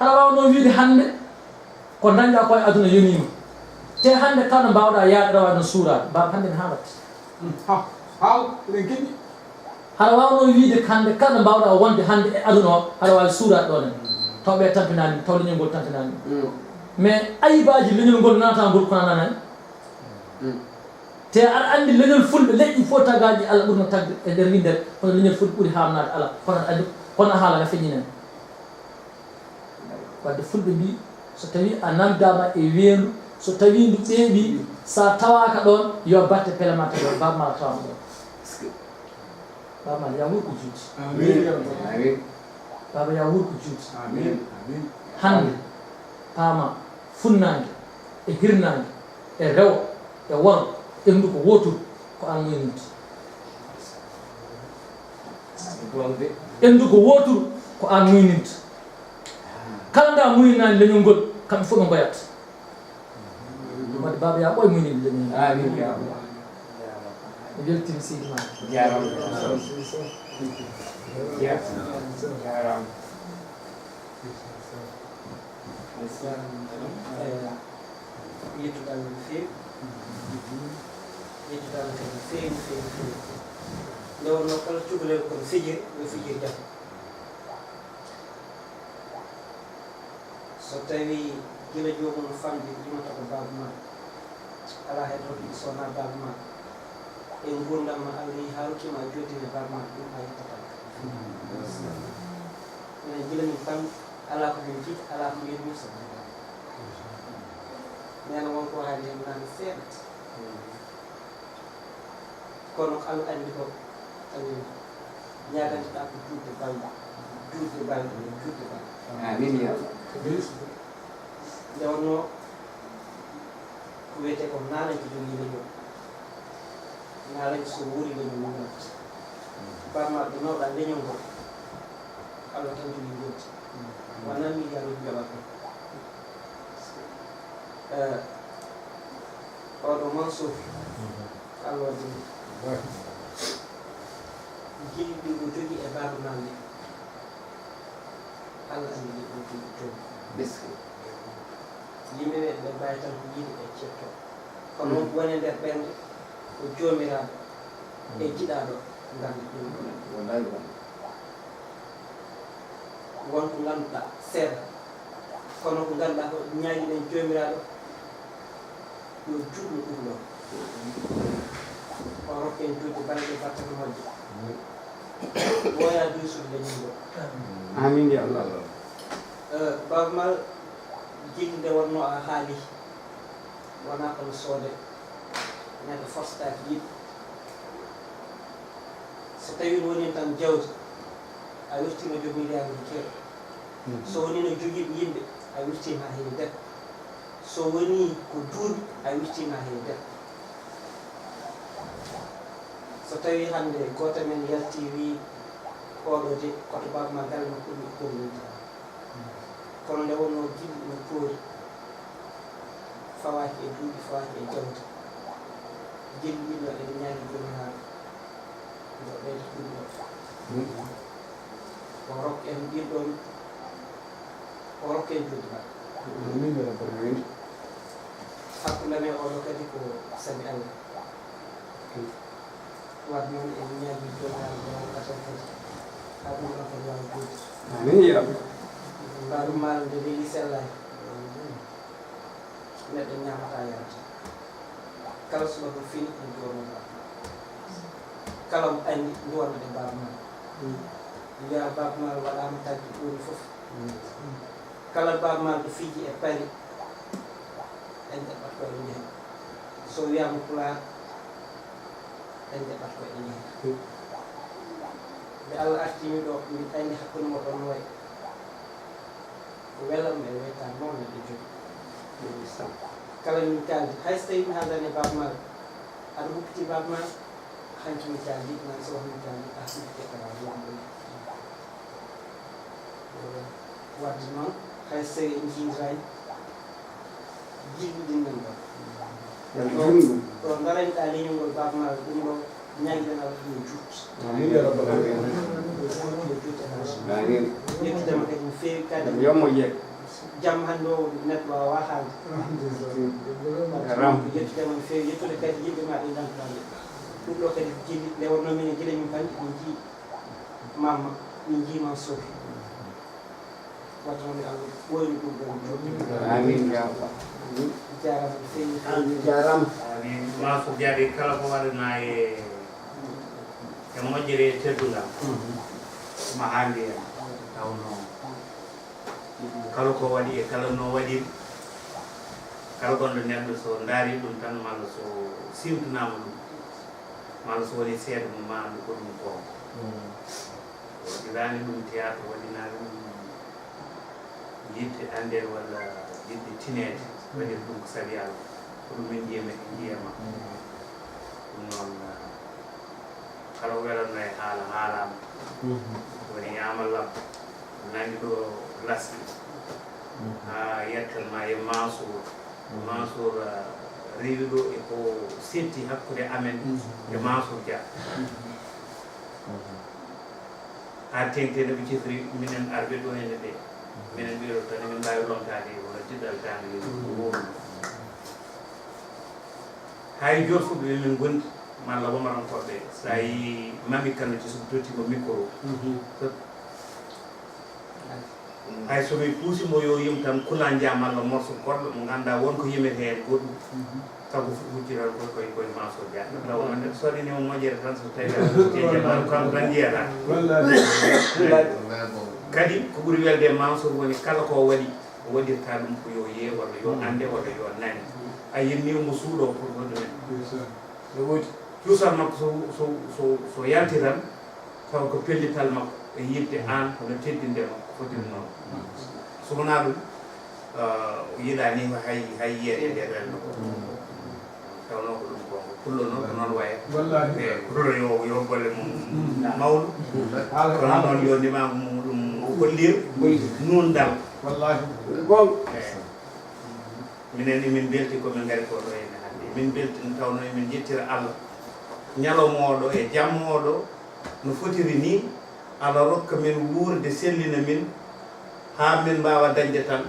Haɗa waawno wiide hannde ko dañɗaa ko e aduna yoniima. Te hannde kala ɗo mbaawɗaa yaade, aɗa waawi ɗon suuraade. Baaba, hannde mi haalata. Ha, haaw, eɗen keɗi. Haɗa waawno wiide hannde kala ɗo mbaawɗaa wonde hannde e aduna o, haɗa waawi suuraade ɗon en. Taw ɓe tampinaani, taw leñol ngol tampinaani. Mm. Mais ayibaaji leñol ngol nanata ngol kono nanani. Mm. Te aɗa anndi leñol fulɓe, leƴƴi fof tagaaji Allah ɓurno tagde e nder winndere, kono leñol fulɓe ɓuri haamnaade Allah. Kono aɗa anndi, kono a haala na feññinen. Wadde fulɓe mbii, so tawi a nandaama e weendu, so tawi ndu ɓeeɓi, sa tawaaka ɗon, yo batte pele ma tawi ɗon, baaba ma tawaama ɗon. Baaba ma ya wuur ko juuti. Amin. Amin. Baaba ya wuur ko juuti. Amin. Amin. Hannde, paama, funnaange e hirnaange e rewo e worgo, ɓenndu ko wooturu, ko aan muyninte. Ɓenndu ko wooturu, ko aan muyninte. Kala nda muyninaani leñol ngol, kamɓe fof ɓe ngoyat. Wadde baaba ya ɓooy muyninde leñol ngol. Amin ya Allah. Mi weltima seydi ma. Jaaraama. Jaaraama. Yettude Allah no feewi. Yettude Allah kadi no feewi, no feewi, no feewi. Nde wonnoo kala cukalel kono fijiri, no fijiri jam. So tawii gila joomum no famɗi, yimata ko baaba ma. Alaa heen rokki so wonaa baaba ma. E nguurndam ma, Allah yehi haa rokki ma a jooɗii e baaba ma, ɗum a yettata. Minen gila min pamɗi, alaa ko min njiɗi, alaa ko min musa. Neene won ko haali heen naane seeɗa. Kono ko Allah anndi ko, Allah ñaaganteɗaa ko juutde balɗe, juutde balɗe, juutde balɗe. Amin ya Allah. Nde wonnoo ko wiyetee ko naalañ ko jogii leñol. Naalañ so wuuri leñol wuurat. Baaba ma ɗo nawɗaa leñol ngol, Allah tan jogii ngonti. Wonaa milliard uji njaɓata. Eh, oɗo Mansour, Allah waɗi ɗum. Gilɗi ɗi o jogii e baaba ma ɗi, Allah anndi ɗi o jogii toon. Yimɓe ɓe, ɓe mbaawi tan ko yiide ɓe ceetto. Kono won e nder ɓernde ko joomiraaɗo e jiɗaaɗo nganndi ɗum. Wonaa ɗum. Won ko ngannduɗaa seeɗa, Kono ko ngannduɗaa ko ñaagiɗen Joomiraaɗo yo juutnu ɗum ɗo. O rokka en juutde balɗe battane moƴƴe. Woya duusude leñol ngol. Amin ya Allah. Eh, Baaba Maal, jilli nde wonnoo a haali, wonaa kono soode, neɗɗo forstaaki yimɓe. So tawii woni tan jawdi, a wirtiima joom milliard e jeego. So woni no jogiiɓe yimɓe, a wirtiima haa heewi debbo. So woni ko duuɓi, a wirtiima haa heewi debbo. So tawii hannde gooto men yaltii wii, "Oɗo de, koto Baaba Maal galle makko ɗum e kono wonti." Kono nde wonnoo jilli ina koori, fawaaki e duuɓi, fawaaki e jawdi. Jilli ɗiɗo eɗen ñaagi Joomiraaɗo, yo ɓeydo ɗum ɗo. O rokka en ɗin ɗon, o rokka en juutde maɓɓe. Amin ya rabbal alamin. Hakkunde men oɗo kadi ko sabi Allah. Waɗde noon, en ñaagii Joomiraaɗo mo waɗaten kadi, haa ɗum ɗon kadi waawa juutde. Amin ya Allah. Mbaɗu maaro nde weeli sellaani. Neɗɗo ñaamataa yarata. Kala subaka fini, en duwanno Baaba Maal. Kala mo anndi, duwanno ɗe Baaba Maal. Wiya Baaba Maal waɗaama tagdi ɗuuɗi fof. Kala Baaba Maal ɗo fiji e Paris, en jaɓɓat ko eɗen njehi. So wiyaama Pulaar, en jaɓɓat ko eɗen njehi. Nde Allah artii mi ɗo, min anndi hakkunde moɗon no wayi. Ko welam e weytaade mawɗo neɗɗo jogii. Kala min kaaldi, hay so tawii mi haaldaani e Baaba Maal, aɗa huppiti Baaba Maal, hanki mi kaaldi, nan so won mi kaaldi, a huppiti e kala wonɗo. Waɗde noon, hay so en njiidaani, jilli ɗin nan ɗo. Ɗo, ɗo daraniɗaa leñol ngol, Baaba Maal, ɗum ɗo ñaagirana ɗum e juut. Amin ya rabbal alamin. Yo juut e haaju. Amin. Yettudema kadi no feewi kadi. Yo moƴƴe. Jamma hannde o neɗɗo waawaa haalde. Ram. Yettudema no feewi, yettude kadi yimɓe ma ɓe ngannduɗaa ɓe. Ɗum ɗo kadi jilli, nde wonnoo minen gila min panndi, min njii Mama, min njii Mansour. Wata wonde Allah ɓooynu ɗum ɗon juutde. Amin ya Allah. Jaaraama no feewi. Amin, jaaraama. Amin. Mansour Diaby, kala ko waɗanaa e, e moƴƴere e teddungal, ma haaldi en. Tawnoo kala ko waɗi e kala no waɗiri, kala gonɗo neɗɗo so ndaari ɗum tan, malla so siwtanaama ɗum, malla so woni seeɗa mum, ma anndu ko ɗum goonga. Waɗiraani ɗum théâtre, waɗinaani ɗum yiɗde anndere walla yiɗde tineede, waɗiri ɗum ko sabi Allah. Ko ɗum min njiya, men njiya ma. Ɗum noon, ah, kala ko welatnoo e haala, haalaama. Woni ñaamallam, nani ɗo lasli. Haa yettan ma e Mansour. Mansour, ah, rewi ɗo e ko setti hakkunde amen e Mansour Dia. Haa teeŋti no ɓe cifri, minen arɓe ɗo henne ɓe. Minen ɓe ɗo tan, min mbaawi lomtaade, wona jiɗɗal daande, ko wowno. Hay jooɗfuɓe ɓe min ngondi, malla womarankooɓe, so a yii Mami Kano ci, so totti mo micro. Hay so mi puusi mo yo yim tan, kula njaam malla morso goɗɗo mo ngannduɗaa won ko yimete heen goɗɗum. Kanko fof hucciral koye, koye, koye Mansour Dia. Tawa noon neɗɗo so waɗi mo moƴƴere tan, so tawi a hucci e jamanu, kanko tan njiyata. Kadi ko ɓuri welde e Mansour woni kala ko o waɗi, o waɗirta ɗum ko yo yee, walla yo annde, walla yo nane. A yinni mo suuɗo pour ɗo ɗumen. No woodi. Cuusal makko so, so, so, so yalti tan, taw ko pellital makko e yiɗde aan, hono teddinde makko fotiri noon. So wonaa ɗum, ah, o yiɗaa ni hay, hay yiyeede e nder renndo ko. Tawnoo ko ɗum goonga. Pullo noon ko noon wayata. Wallaahi. Eey, pullo yo, yo golle mum mawnu. Kono noon yo ndimaagu mum ɗum hollir nuunɗal. Wallaahi. Goonga. Eey. Minen emin mbelti ko min ngari ko ɗo henne hannde. Emin mbelti, nde tawnoo emin njettira Allah. Ñalawma oo ɗo e jamma oo ɗo no fotiri nii, Allah rokka min wuurde, sellina min, haa min mbaawa dañde tan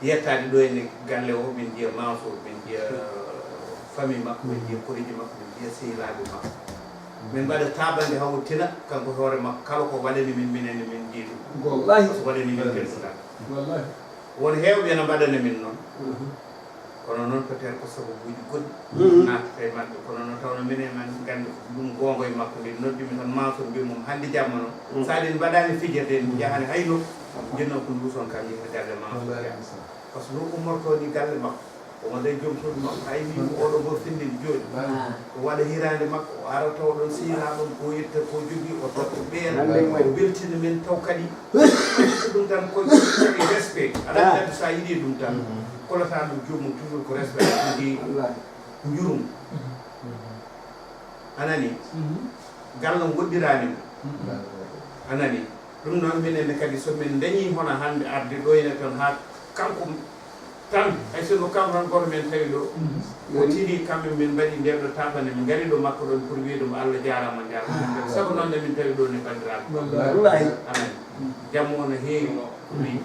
yettaade ɗo henne galle o, min njiya Mansour, min njiya famille makko, min njiya koriijo makko, min njiya sehilaaɓe makko. Min mbaɗa taaɓannde hawo tina, kanko hoore makko, kala ko waɗani min, minen ne min njiya ɗum. Wallaahi. So waɗani min belɗum tan. Wallaahi. Won heewɓe ene mbaɗana min noon. Kono noon, peut-être ko sababuuji goɗɗi naatata e maɓɓe. Kono noon, tawno minen emin nganndi ɗum goonga e makko. Min noddi mi tan, Mansour, mbi mum, hannde jamma noon, so aɗa en mbaɗaani fijirde, en njahani hay nokku. Njinnoo ko nduuson kam, yimɓe galle Mansour. Par ce que no ummortoo ni galle makko. Omo dañi joom suudu makko, hay wiimo oɗo mbo findin jooni. O waɗa hiraande makko, o ara tawa ɗon sehilaa ɗon, ko yetta ko jogii, o totta ɓeen, o weltina men taw kadi. Ɗum tan ko e respect. Aɗa anndi so a yiɗii ɗum tan, kolotaa ɗum joomum toujours ko respect, ɗum jogii njurum. A nanii? Galle ngoddiraani mo. A nanii? Ɗum noon, minen ne kadi, so min ndañii hono hannde arde ɗo ene tan, haa kanko tan, hay sinno kanko tan gooto min tawi ɗo, o tini, kamɓe min mbaɗi ndee ɗo taaɓande, min ngari ɗo makko ɗoon pour wiyde mo Allah jaaraama, jaaraama. Sabu noon nde min tawi ɗo ne, banndiraaɓe. Wallahi. A nanii? Jamma o no heewi, ko min.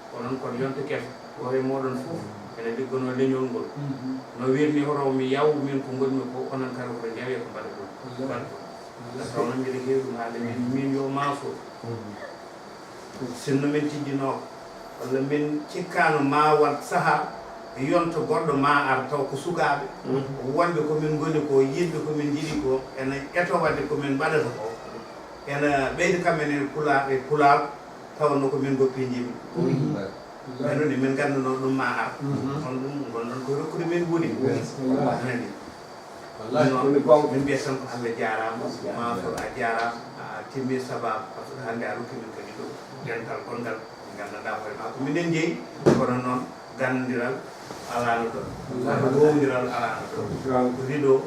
Ko noon, kono yonta keso, gooto e mooɗon fof ene ligganoo leñol ngol. No wiirni hoto mi yaw, min ko ngonmi ko, onon kala ko njawee ko mbaɗa ɗum. Mbaɗa ɗum. Nde tawnoo mbiɗa heewi ɗum haalde, min, min yo Mansour. Sinno min tijjinooko, walla min cikkaano ma waɗ sahaa yonta goɗɗo ma ar, taw ko sukaaɓe wonɓe ko min ngoni ko, yiɗɓe ko min njiɗi ko, ene eto waɗde ko min mbaɗata ko, ene ɓeyda kam en e Pulaar, e Pulaar, tawa no ko min goppi njimi. Ɓen woni min ngannduno ɗum ma ar. On ɗum, ngon noon ko rokkude min woni. Anani. Wallahi, ɗum woni goonga. Min mbiyata tan ko Allah jaaraama, Mansour a jaaraama, a timmi sababu, par ce que hannde a rokki min kadi ɗo dental gonngal, min nganndanɗaa hoore ma ko minen njeyi, kono noon ganndiral alaano ɗon, wowdiral alaano ɗon. Rido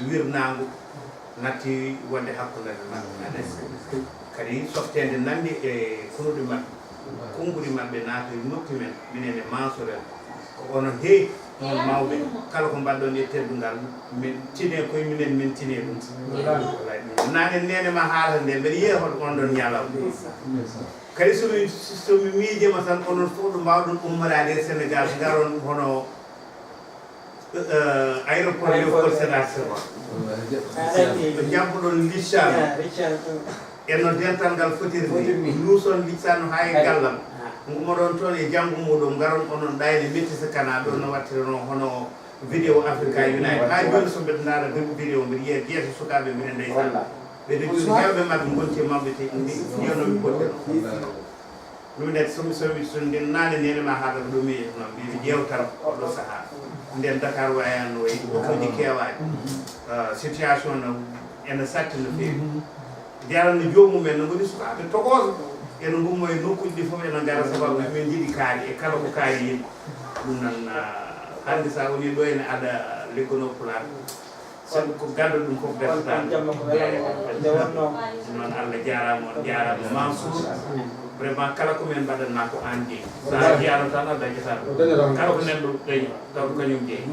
wirnaangu natti wonde hakkunde maɓɓe, kadi softeende nanndi e konuɗi maɓɓe, konnguɗi maɓɓe naata e nokki men, minen e Mansour en. Ko onon heewi, onon mawɓe, kala ko mbaɗɗon e teddungal, min tine koye minen, min tine ɗum. Wallahi, ɗum. Naane neene ma haalata nde, mbeɗa yiya hoto on ɗon ñalawma. Kadi so mi, so mi miijima tan, onon fof ɗo mbaawɗon ummoraade e Sénégal, ngaron hono, eh, aéroport Léopold Sédar Senghor. Ɓe njabbuɗon liccaano. E no dental ngal fotiri ni. Luuson liccaano haa e gallam. Ngumoɗon toon e janngo muɗum, ngaron onon ɗayne metti so kana ɗo no wattirano hono Vidéo Africa Unite. Haa jooni so mbeɗa ndaara vidéo, mbeɗa yiya geese sukaaɓe minen ndeysaan. Ɓe de jooni heewɓe maɓɓe ngonti e mawɓe te mbi-, mbiyanomi potte no. Ɗum nden so mi, so mi, so nden naane neene ma haala ko ɗum mi yetno, mbi mi ƴeewtan oɗo sahaa. Nden Dakar wayano wayi, otoji keewaani. Ah, situation no ene satti no feewi. Jaranno joomum en no ngoni sukaaɓe togooso. Ene ngummo e nokkuuji ɗi fof ene ngara sababu min njiɗi kaari e kala ko kaari yimɓe. Ɗum noon, ah, hannde so a woni ɗo ene aɗa liggono Pulaar. Sabu ko garɗo ɗum fof bertata. Jamma ko welani mo. Nde wonno. Noon Allah jaaraama, on jaaraama Mansour. Vraiment kala ko min mbaɗatma ko aan jeyi. So a jiyano tan a dañataa ɗum. Kala ko neɗɗo dañi taw ko kañum jeyi.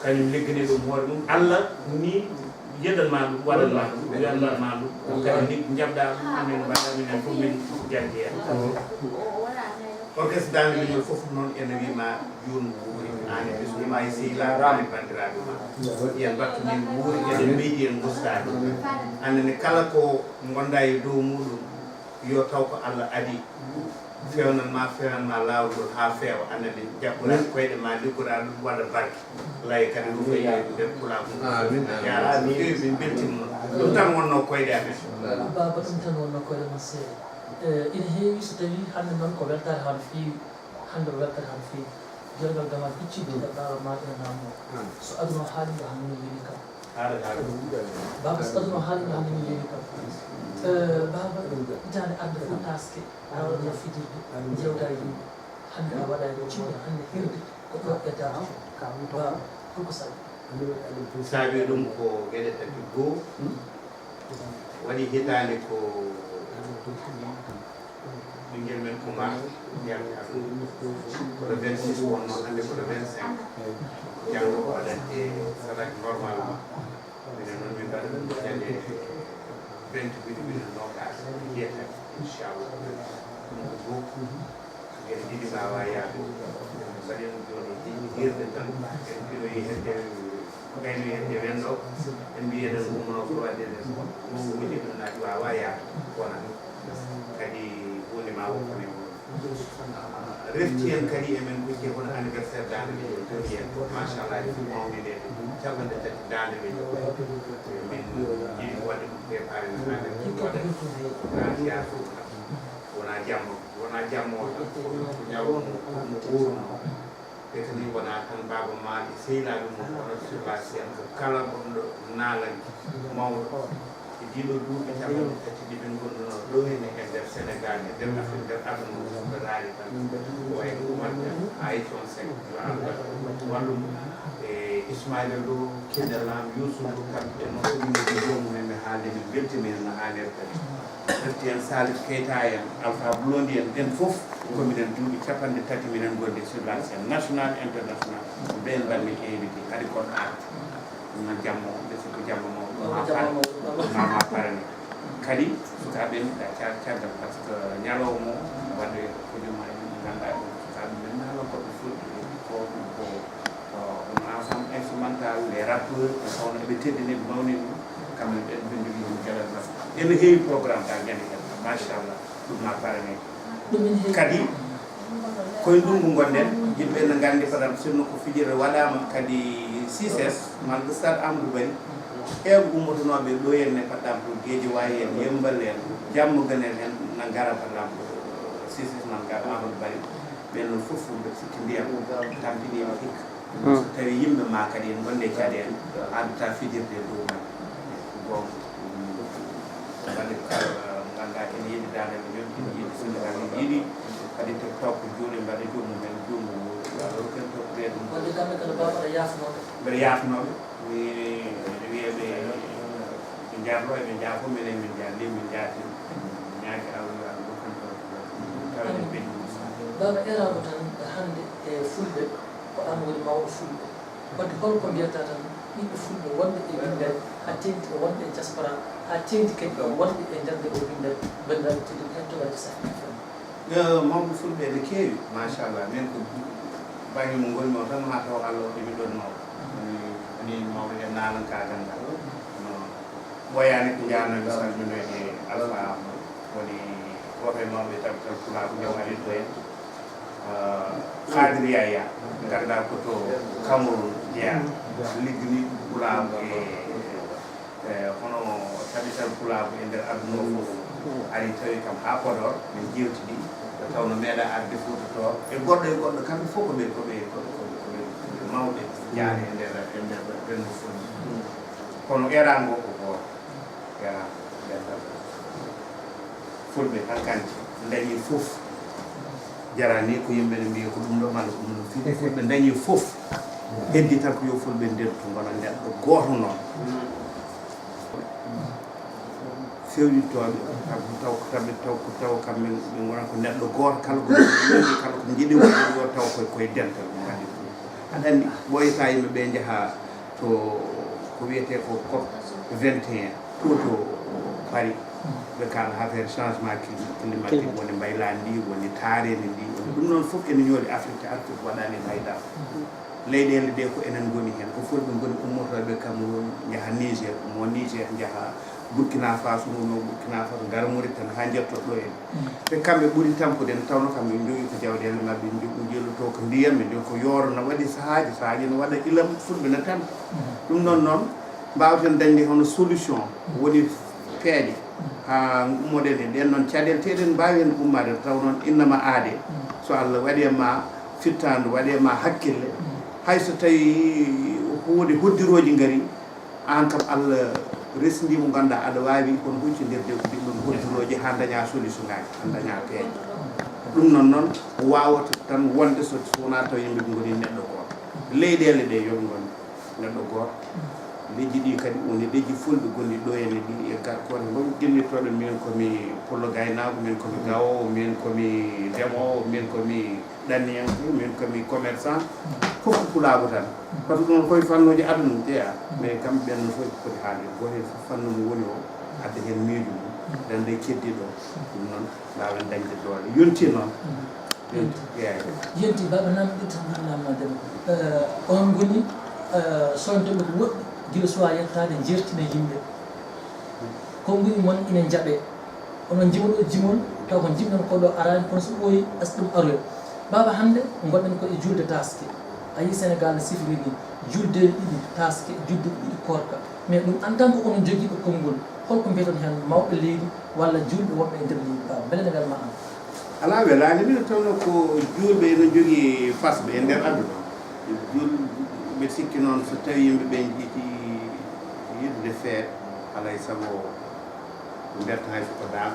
Kañum liggani ɗum hoore mum. Allah ni yeɗanma ɗum, waɗanma ɗum, welnanma ɗum. Kadi ni njaɓɗa ɗum, minen mbaɗa, minen fof min jaggi heen. Orchestre Daande Leñol fof noon ene wiima juun wuuri, aan e ɓesngu ma, e sehilaaɓe ma, e banndiraaɓe ma. Yen mbattu min wuuri, eɗen meydi en gustaade. Annene kala ko ngonɗa e dow muɗum, yo taw ko Allah adii. Fewnan ma, fewnan ma laawol ngol haa feewa. Annene jaɓɓoraa koyɗe ma, liggoraa ɗum, waɗa barke. Laye kadi ɗum ko yeeyi nder pulaagu ngu. Amin, amin. Jaaraama no feewi, min mbeltiima noon. Ɗum tan wonnoo koyɗe amen. Baaba, ɗum tan wonnoo koyɗe mon seeɗa. Eh, ina heewi so tawii hannde noon ko weltaare haa no feewi. Hannde o weltaare haa no feewi. Jooni noon, gamal iccitde e baaba ma ina naamnoo. So aduna o haalii ɗo hannde min yeewi kam. Baaba, so aduna o haalii ɗo hannde min yeewi kam. Eh, baaba, hitaande arde fof taaske, awa ɗo fijirde, njeewta e yimɓe. Hannde a waɗaani ɗo, ciɗɗo hannde hirde, ko ɗo e darde. Baaba, holko saabi? Saabi ɗum ko geɗe tati. Goo, waɗi hitaande ko ɓinngel men Oumar, yalti aduna. Ko le vingt-six wonnoo, hannde ko le vingt-cinq. Janngo o waɗante salat normalement. Minen noon min mbaɗa ɗum ñande vingt-huit, minen noogaas e jeetati, inchallah. Ɗum ko goo. Ngel ɗiɗi mbaawa yaade. Mbaɗen jooni hirde tan. En pinoyi hedde, ngaynoyi hedde wendo. En mbiyi eɗen ngummanoo ko waɗde nde. Ɗum woni ɗum naati waawa yaade. Wona. Kadi huunde ma woppane won. Refti en kadi, emin kucci hono anniversaire daande ɓe joni en, machallah, ɗi fof mawni nde, capanɗe tati daande ɓe. Min jiɗi ko waɗde ɗum préparé no hannde, ɗum waɗa gracias. Wona jamma, wona jamma o tan, ko ñaw mo, mo wuurno. Te kadi wona tan baaba ma e sehilaaɓe mum, kono Sylvain Sène ko kala gonɗo naalanke mawɗo. E ɗiɗo duuɓi capanɗe tati ɗi min ngonnduno ɗo henne e nder Sénégal, e nder Afrique, nder aduna o, so ɓe raari tan, ko wayi no Oumar Kane, Aïcha on Seck, yo Allah wallu mo, e Ismaïla Lo, Kinne Lam, Youssou Ndour, kamɓe ɓe noon, ko min noddi joomum en, ɓe haalde, min mbeltiima heen no haaniri kadi. Refti en Salif Keita en, Alpha Blondy en, ɓen fof ko minen duuɓi capanɗe tati minen ngonndi sur la scène nationale, internationale. Ko ɓeen mbaɗmi invité, kadi kono ar. Ɗum noon jamma o, ɓe sikki jamma mawɗo, ma par-, ma, ma parani. Kadi sukaaɓe en, ɓe acca caggal, par ce que ñalawma o, waɗde ko jomaaji ɗi ngannduɗaa ɗum, sukaaɓe men naala ko ɓe fuɗɗi ko, ko, ko, ko ensemble instrumental, les rappeurs, ɓe tawno eɓe teddini, ɓe mawni ɗum, kamɓe ɓe, ɓe njogii ɗum geɗal masque. Ene heewi programme ka ñande kadi, machallah, ɗum ma parani. Ɗum ene heewi. Kadi, koye ndunngu ngonɗen, yimɓe ne nganndi, par exemple, sinno ko fijirde waɗaama kadi C S S, malla ko Stade Amadou Barry, heewɓe ummotonooɓe ɗo en ne, par exemple, Guédiawaye en, Yemmbal en, Diamaguène en, na ngara, par exemple, C S S na ngara Amadou Barry, ɓen noon fof, fof mbeɗa sikki ndiyam tampiniima hikka. So tawi yimɓe ma kadi en ngonde caɗeele, addata fijirde e dow majje. Ko goonga. Mbaɗi kala, ngannduɗaa ene yiɗi daande ɓe ñoom, ene yiɗi Senegal, ene yiɗi kadi to topp juuɗe, mbaɗa joomum en juumɗo, yo Allah rokku en toppitde ɗum. Wonde kamɓe kala, Baaba, aɗa yaafnoo ɓe? Mbeɗa yaafnoo ɓe. Mi, mi wiya ɓe, ɓe njaarno, eɓe njaafo, minen min njaarni, min njaarti. Ñaagi Allah, yo Allah rokku en toppitde ɗum. Tawa en peƴƴi ɗum. Baaba, eeraango tan hannde e Fulɓe, ko aan woni mawɗo Fulɓe. Wadde hol ko mbiyata tan ɓiɓɓe Fulɓe wonɓe e winndere, haa teeŋti e wonɓe e diaspora, haa teeŋti kadi e wonɓe e nder nde o winndere, banndiraaɓe tedduɓe hettotooɓe Safina F M? Yo, mawɓe Fulɓe ene keewi, machallah. Min ko bannge mo ngonmi o tan, maa taw Allah waɗi mi ɗon mawɗo. Woni, woni mawɓe e naalankaagal ngal. Kono ɓooyaani ko njaarno mi salminoyde Alpha Amadou, woni gooto e mawɓe Tabital Pulaagu, Jaw Ali Touré. Ah, Kadri Yaya, ngannduɗaa ko to Cameroun jeyaa, liggini Pulaagu e, e hono Tabital Pulaagu e nder aduna o fof. Ari tawi kam haa Podor, min njeewtidi, nde tawnoo meeɗaa arde Fuuta Tooro. E goɗɗo e goɗɗo, kamɓe fof ko ɓe, ko ɓe, ko ɓe, ko ɓe, ko ɓe mawɓe jaare e nder, e nder renndo Fulɓe. Kono eeraango ko gooto. Eeraango, dental Fulɓe, hankanti, dañi fof. Jarani ko yimɓe ne mbiya ko ɗum ɗo, malla ko ɗum ɗo. Fii Fulɓe dañi fof. Heddi tan ko yo Fulɓe ndentu, ngona neɗɗo gooto noon. Fewjintooɓe, taw, taw, taw, taw, taw kamɓe ɓe ngona ko neɗɗo gooto, kala ko, kala ko njiɗi waɗde yo taw koye, koye dental mum waɗi ɗum. Aɗa anndi, ɓooyata yimɓe ɓe njaha to ko wiyetee ko COP vingt et un, to, to Paris, ɓe kaala affaire changement cli-, climatique, woni mbaylaandi ndi, woni taareendi ndi, woni ɗum noon fof ene ñooli Afrique, Afrique waɗaani hay dara. Leyɗeele ɗe ko enen ngoni heen, ko Fulɓe ngoni ummotooɓe Cameroun, njaha Niger, ummo Niger, njaha Burkina Faso, ummo Burkina Faso, ngara Mauritanie, haa njetto ɗo en. Te kamɓe ɓuri tampude, nde tawnoo kamɓe njogii ko jawɗeele maɓɓe, njo-, njilloto ko ndiyam, ɓe njogi ko yooro, na waɗi sahaaji, sahaaji no waɗa ilam, Fulɓe na tampi. Ɗum noon noon, mbaawten dañde hono solution, woni peeje, haa ummoɗen e ɗeen noon caɗeele, te eɗen mbaawi heen ummaade, taw noon innama aade, so Allah waɗi e ma fittaandu, waɗi e ma hakkille, hay so tawii huunde hoddirooji ngarii, aan kam, Allah resndii mo, ngannduɗaa aɗa waawi kono huccondirde e ɗum ɗon hoddirooji haa ndañaa solution ngaaji, haa ndañaa peeje. Ɗum noon, noon waawata tan wonde so, so wonaa taw yimɓe ɓe ngoni neɗɗo gooto. Leyɗeele ɗe yo ɓe ngon neɗɗo gooto. Leydi ndi kadi woni leydi Fulɓe gonɗi ɗo henne ɗi e garkooɗe ngon gimmitoɗo, min ko mi pullo gaynaaku, min ko mi gawoowo, min ko mi ndemoowo, min ko mi ɗanniyanke, min ko mi commerçant, fof ko pulaagu tan. Par ce que ɗum koye fannuuji aduna jeyaa, mais kamɓe ɓen no fof poti haalde, gooto heen fof fannu mo woni o, adda heen miijo mum, dande keddiiɗo o. Ɗum noon, mbaawen dañde doole. Yonti noon. Yonti. Yonti, yeeyo. Yonti, Baaba Naam, ɓe tan Naam Naam Deme. Eh, on ngoni, eh, soñtooɓe ko woɗɗi, gila suwaa yettaade, njeertina yimɓe. Konnguɗi mon ina njaɓee. Onon njima ɗo jimol, Taw ko njiɗ-ɗon ko ɗo araani, kono so ɓooyi, asɗum aroya. Baaba, hannde ngonɗen ko e juulde taaske. A yii Senegaal no sifiri ni, juuldeeji ɗiɗi taaske, juuldeeji ɗiɗi koorka. Mais ɗum, en tant que onon jogiiɓe konngol, hol ko mbiyaton heen mawɓe leydi walla juulɓe wonɓe e nder leydi, Baaba? Mbele ne welma aan? Alaa, welaani min, tawno ko juulɓe ene njogii fasɓe e nder aduna. Juul-, mbeɗa sikki noon, so tawii yimɓe ɓe njiɗi yiɗde feere, alaa e sago ɓe mberta hay so ko daaɓ.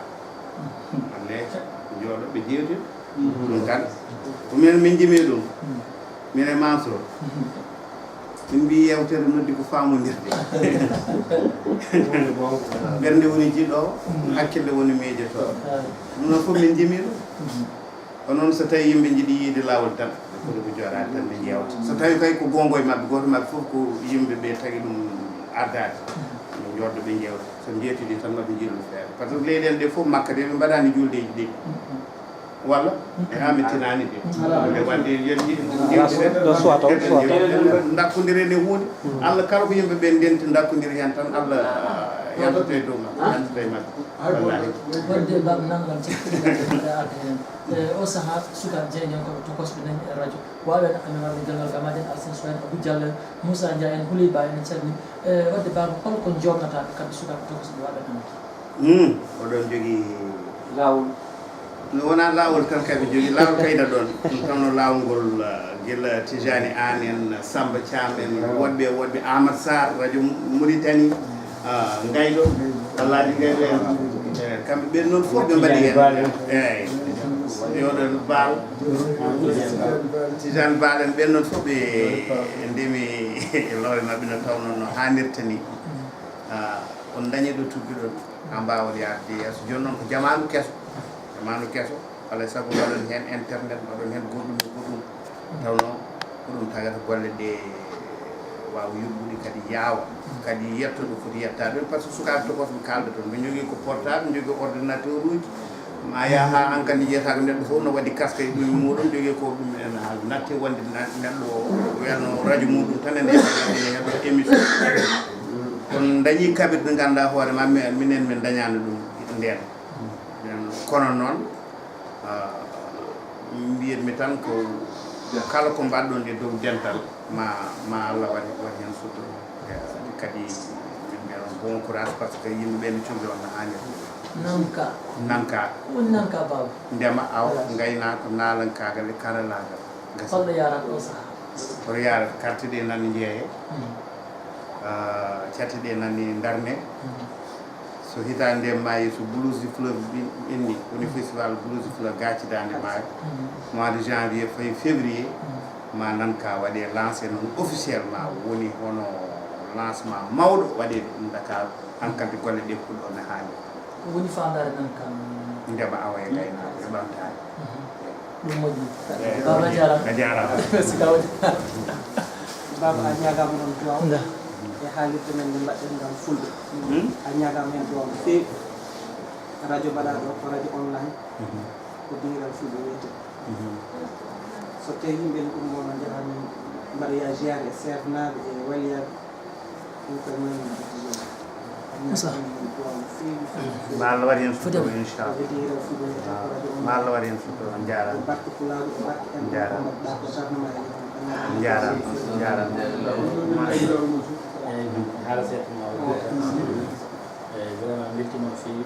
Wallaahi, ɓe njooɗo, ɓe njeewtida. Ɗum tan, ko minen min njimi ɗum. Min e Mansour. Min mbii yeewtere noddi ko faamondirde. Ɓernde woni jiɗoowo, hakkille woni miijotoowo. Ɗum noon fof min njimi ɗum. Ko noon, so tawii yimɓe njiɗi yiide laawol tan, ɓe foti ko jooɗaade tan, ɓe njeewta. So tawii kay ko goonga e maɓɓe, gooto maɓɓe fof ko yimɓe ɓe tagi ɗum ardaade, ɓe njooɗo, ɓe njeewta. So njeewtidi tan, maɓe njillu feere. Par ce que leyɗeele ɗe fof, Makka de, ɓe mbaɗaani juuldeeji ɗiɗi. Walla? E haa mi tinaani de. Nde waɗde, yen nji-, njeewtiden. Ɗo suwa taw, suwa taw. Ndakkondire nde huunde. Allah, kala ko yimɓe ɓe ndenti, ndakkondiri heen tan, Allah, ah, yaltata e dow maɓɓe, yaltata e maɓɓe. Wallaahi. Wonde Baaba, nanngam cikkuɗo arde heen. E o sahaa, sukaaɓe jeyniyankooɓe tokosɓe nani e rajo. Waawɓe en, Amin Wal, Jalngal Gamaaji en, Alsine Sow en, Abou Diallo en, Moussa Ndiaye en, Houleye Ba en, en calmini. E waɗde, Baaba, hol ko njoomnataa kadi sukaaɓe tokosɓe waawɓe nani? Hmm, oɗon njogii laawol. No wonaa laawol tan kay ɓe njogii, laawol kay ina ɗoon. Ɗum tawno laawol ngol, ah, gila Tijani Aan en, Samba Thiam en, woɗɓe, woɗɓe, Amat Sarr, rajo Mauritanie, ah, Ngayɗo, Alhaji Ngayɗo en. Eh, kamɓe ɓeen noon fof ɓe mbaɗi heen. Eey. Yo ɗoon Baal. Tijani Baal en ɓeen noon fof ɓe ndemi e loowe maɓɓe no tawno no haanirta ni. Ah, on ndañi ɗo tuggi ɗon, haa mbaawon yaade yeeso. Jooni noon ko jamaanu keso, jamaanu keso, alaa e sago mbaɗon heen internet, mbaɗon heen goɗɗum e goɗɗum. Tawno ko ɗum tagata golle ɗe waawa yuɓɓude, kadi yaawa, kadi yetto ɗo foti yettaade ɗon, par ce que sukaaɓe tokosɓe kaalda toon. Ɓe njogii ko portable, njogii ordinateur uji, ma yaha haa an kandi njiyata ko neɗɗo fof no waɗi casque e ɗum e muuɗum, jogii ko ɗum en haala. Natti wonde na-, neɗɗo o welno rajo muuɗum tan ene heɗo, ene heɗo émission. Kono dañi kaɓirɗe, ngannduɗaa hoore ma, mi-, minen min dañaano ɗum ndeen. Ndeen kono noon, ah, mbiyatmi tan ko kala ko mbaɗɗon e dow dental, ma, ma Allah waɗ, waɗ heen sutura. Eh, kadi min mbiyan on bon courage, par ce que yimɓe ɓe no cogli on no haanirta. Nanka. Nanka. Ko woni nanka, Baaba? Ndema, awa, ngaynaaka, naalankaagal e karalaagal. Gasa. Holɗo yaarata o sahaa? Oto yaarata, carte ɗe nani njeeye. Mhm. Ah, carte ɗe nani ndarne. Mhm. So hitaande nde maayi, so Blues du Fleuve ɓen-, ɓenni, woni festival Blues du Fleuve gaacidaande maayo, mhm, mois de janvier fayi février, mhm, ma nanka waɗe lancé noon officiellement, woni hono lancement mawɗo waɗe ɗum Dakar, hankadi golle ɗe puɗɗo no haani. Ko woni faandaare nanka? Ndema, awa e ngaynaaka e ɓamtaare. Mhm. Ɗum moƴƴi. Eey, Baaba, moƴƴi. A jaaraama. A jaaraama. Merci, Baaba. Baaba, a ñaagaama noon duwaaw. Nda. E haalirde men nde mbaɗɗen ngam Fulɓe. Hmm? A ñaagaama heen duwaaw no feewi. Radio mbaɗaa ɗo ko radio online. Mhm. Ko Dingiral Fulɓe wiyetee. Mhm. So tawii yimɓe ne ɗum wonno njaha min mbaɗoya ziyaare e seernaaɓe e waliyaaɓe. Moussa. Ma Allah waɗ heen sutura, inchallah. Ma Allah waɗ heen sutura, on njaaraama. On njaaraama. On njaaraama. On njaaraama. Eeyi, haala seeɗa ma o. Eeyi, vraiment, mi weltiima no feewi.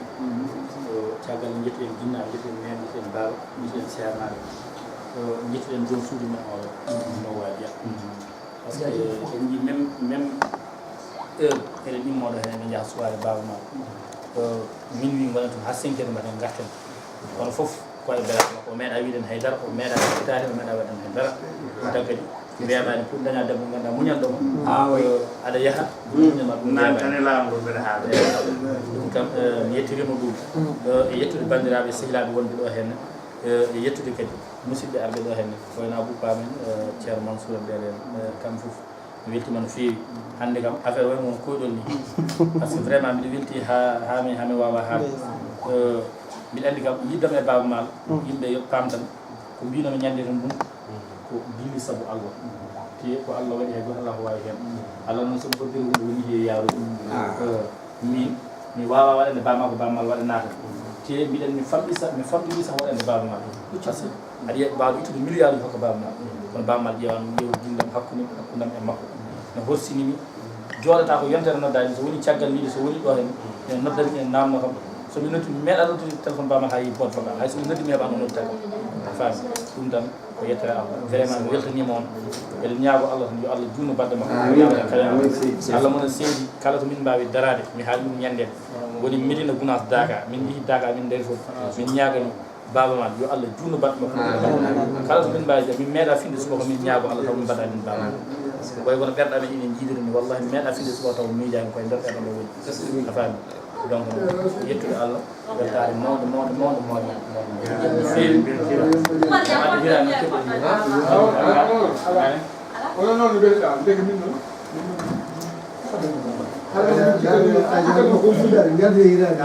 Ko caggal nde njettuɗen ginnaaɓe, njettuɗen meen, njettuɗen baaba, njettuɗen seernaaɓe. Ko njettuɗen joom suudu men o, no waawi. Parce que en njii même, même heure eɗen immoo ɗo heen, eɗen njaha soirée Baaba Maal. Ko minuit ngonen toon haa cinq heures du matin ngarten. Kono fof ko e belaɗo makko. O meeɗaa wiide en hay dara, o meeɗaa hitaade, o meeɗaa waɗde en hay dara. Ɗum tan kadi, mi weeɓaani pour dañaa debbo mo ngannduɗaa muñal ɗo mo. Ah, oui. Aɗa yaha, muñal ma ɗum weeɓaani. Naan tan e laamu ngol mbeɗa haala. Eeyi. Ɗum kam, eh, mi yettirii mo ɗum. Eh, e yettude banndiraaɓe e sehilaaɓe wonɓe ɗo heen, eh, e yettude kadi musidɓe arɓe ɗo heen, ko wayno Abou Pam en, eh, Ceerno Mansour Abdel en, eh, kamɓe fof. Mi weltiima no feewi. Hannde kam, affaire wayi mo koyɗol ni. Parce que vraiment, mbiɗa welti haa, haa mi, haa mi waawaa haalde. Ndeysaan. Eh, mbiɗa anndi kam, yiɗde am e Baaba Maal, mm, yimɓe yo paam tan, ko mbiynomi ñande tan ɗum, ko dilli sabu Allah. Te ko Allah waɗi hay gooto alaa ko waawi heen. Allah noon, sabu ko dewgol woni he yaarude. Ah. Eh, min, mi waawaa waɗande Baaba Maal ko Baaba Maal waɗanaaka. Te mbiɗen mi famɗi sa, mi famɗi sa waɗande baaba ma ɗum. Parce que aɗa yiya baaba ittude milliard hokka baaba ma. Kono baaba ma ƴeewan, ƴeew gindam hakkunde, hakkundam e makko. No horsini mi, jooɗata ko yontere noddaani, so woni caggal liɗo, so woni ɗo hen, ene noddani, ene namno kam. So mi noddi, mi meeɗa noddude téléphone baaba ma hay boîte vocale. Hay so mi noddi, mi heɓaano noddude kam. A faami? Ɗum tan ko yettere Allah. Vraiment, mi weltaniima on. Eɗen ñaago Allah tan, yo Allah juutnu baɗɗo makko. Amin. Amin. Allah mona seedi, kala to min mbaawi daraade, mi haali ɗum ñande. Woni Medina Gunaas Daaka, min njehi Daaka, min ndari fof. Min ñaagani baaba ma, yo Allah juutnu baɗɗo makko. Amin. Kala to min mbaawi, min meeɗa finde suba ko min ñaago Allah taw min mbaɗa min baaba. Amin. Ko way kono ɓerɗe amen ina njiidiri ni, wallahi mi meeɗa finde suba taw miijaani koye nder ɓerɗe ɗo woni. A faami? Donc, yettude Allah, weltaare mawɗo, mawɗo, mawɗo, mawɗo. No feewi. Aɗa hiraani keɓɓol ni. Onon noon no mbiyete-ɗaa, ndeke min noon. Haala min cikkanno, cikkanno ko fuɗɗaade, ngarde e hiraade.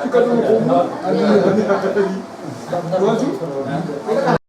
Cikkanno ko fuɗɗaade. Aduna. Wontu.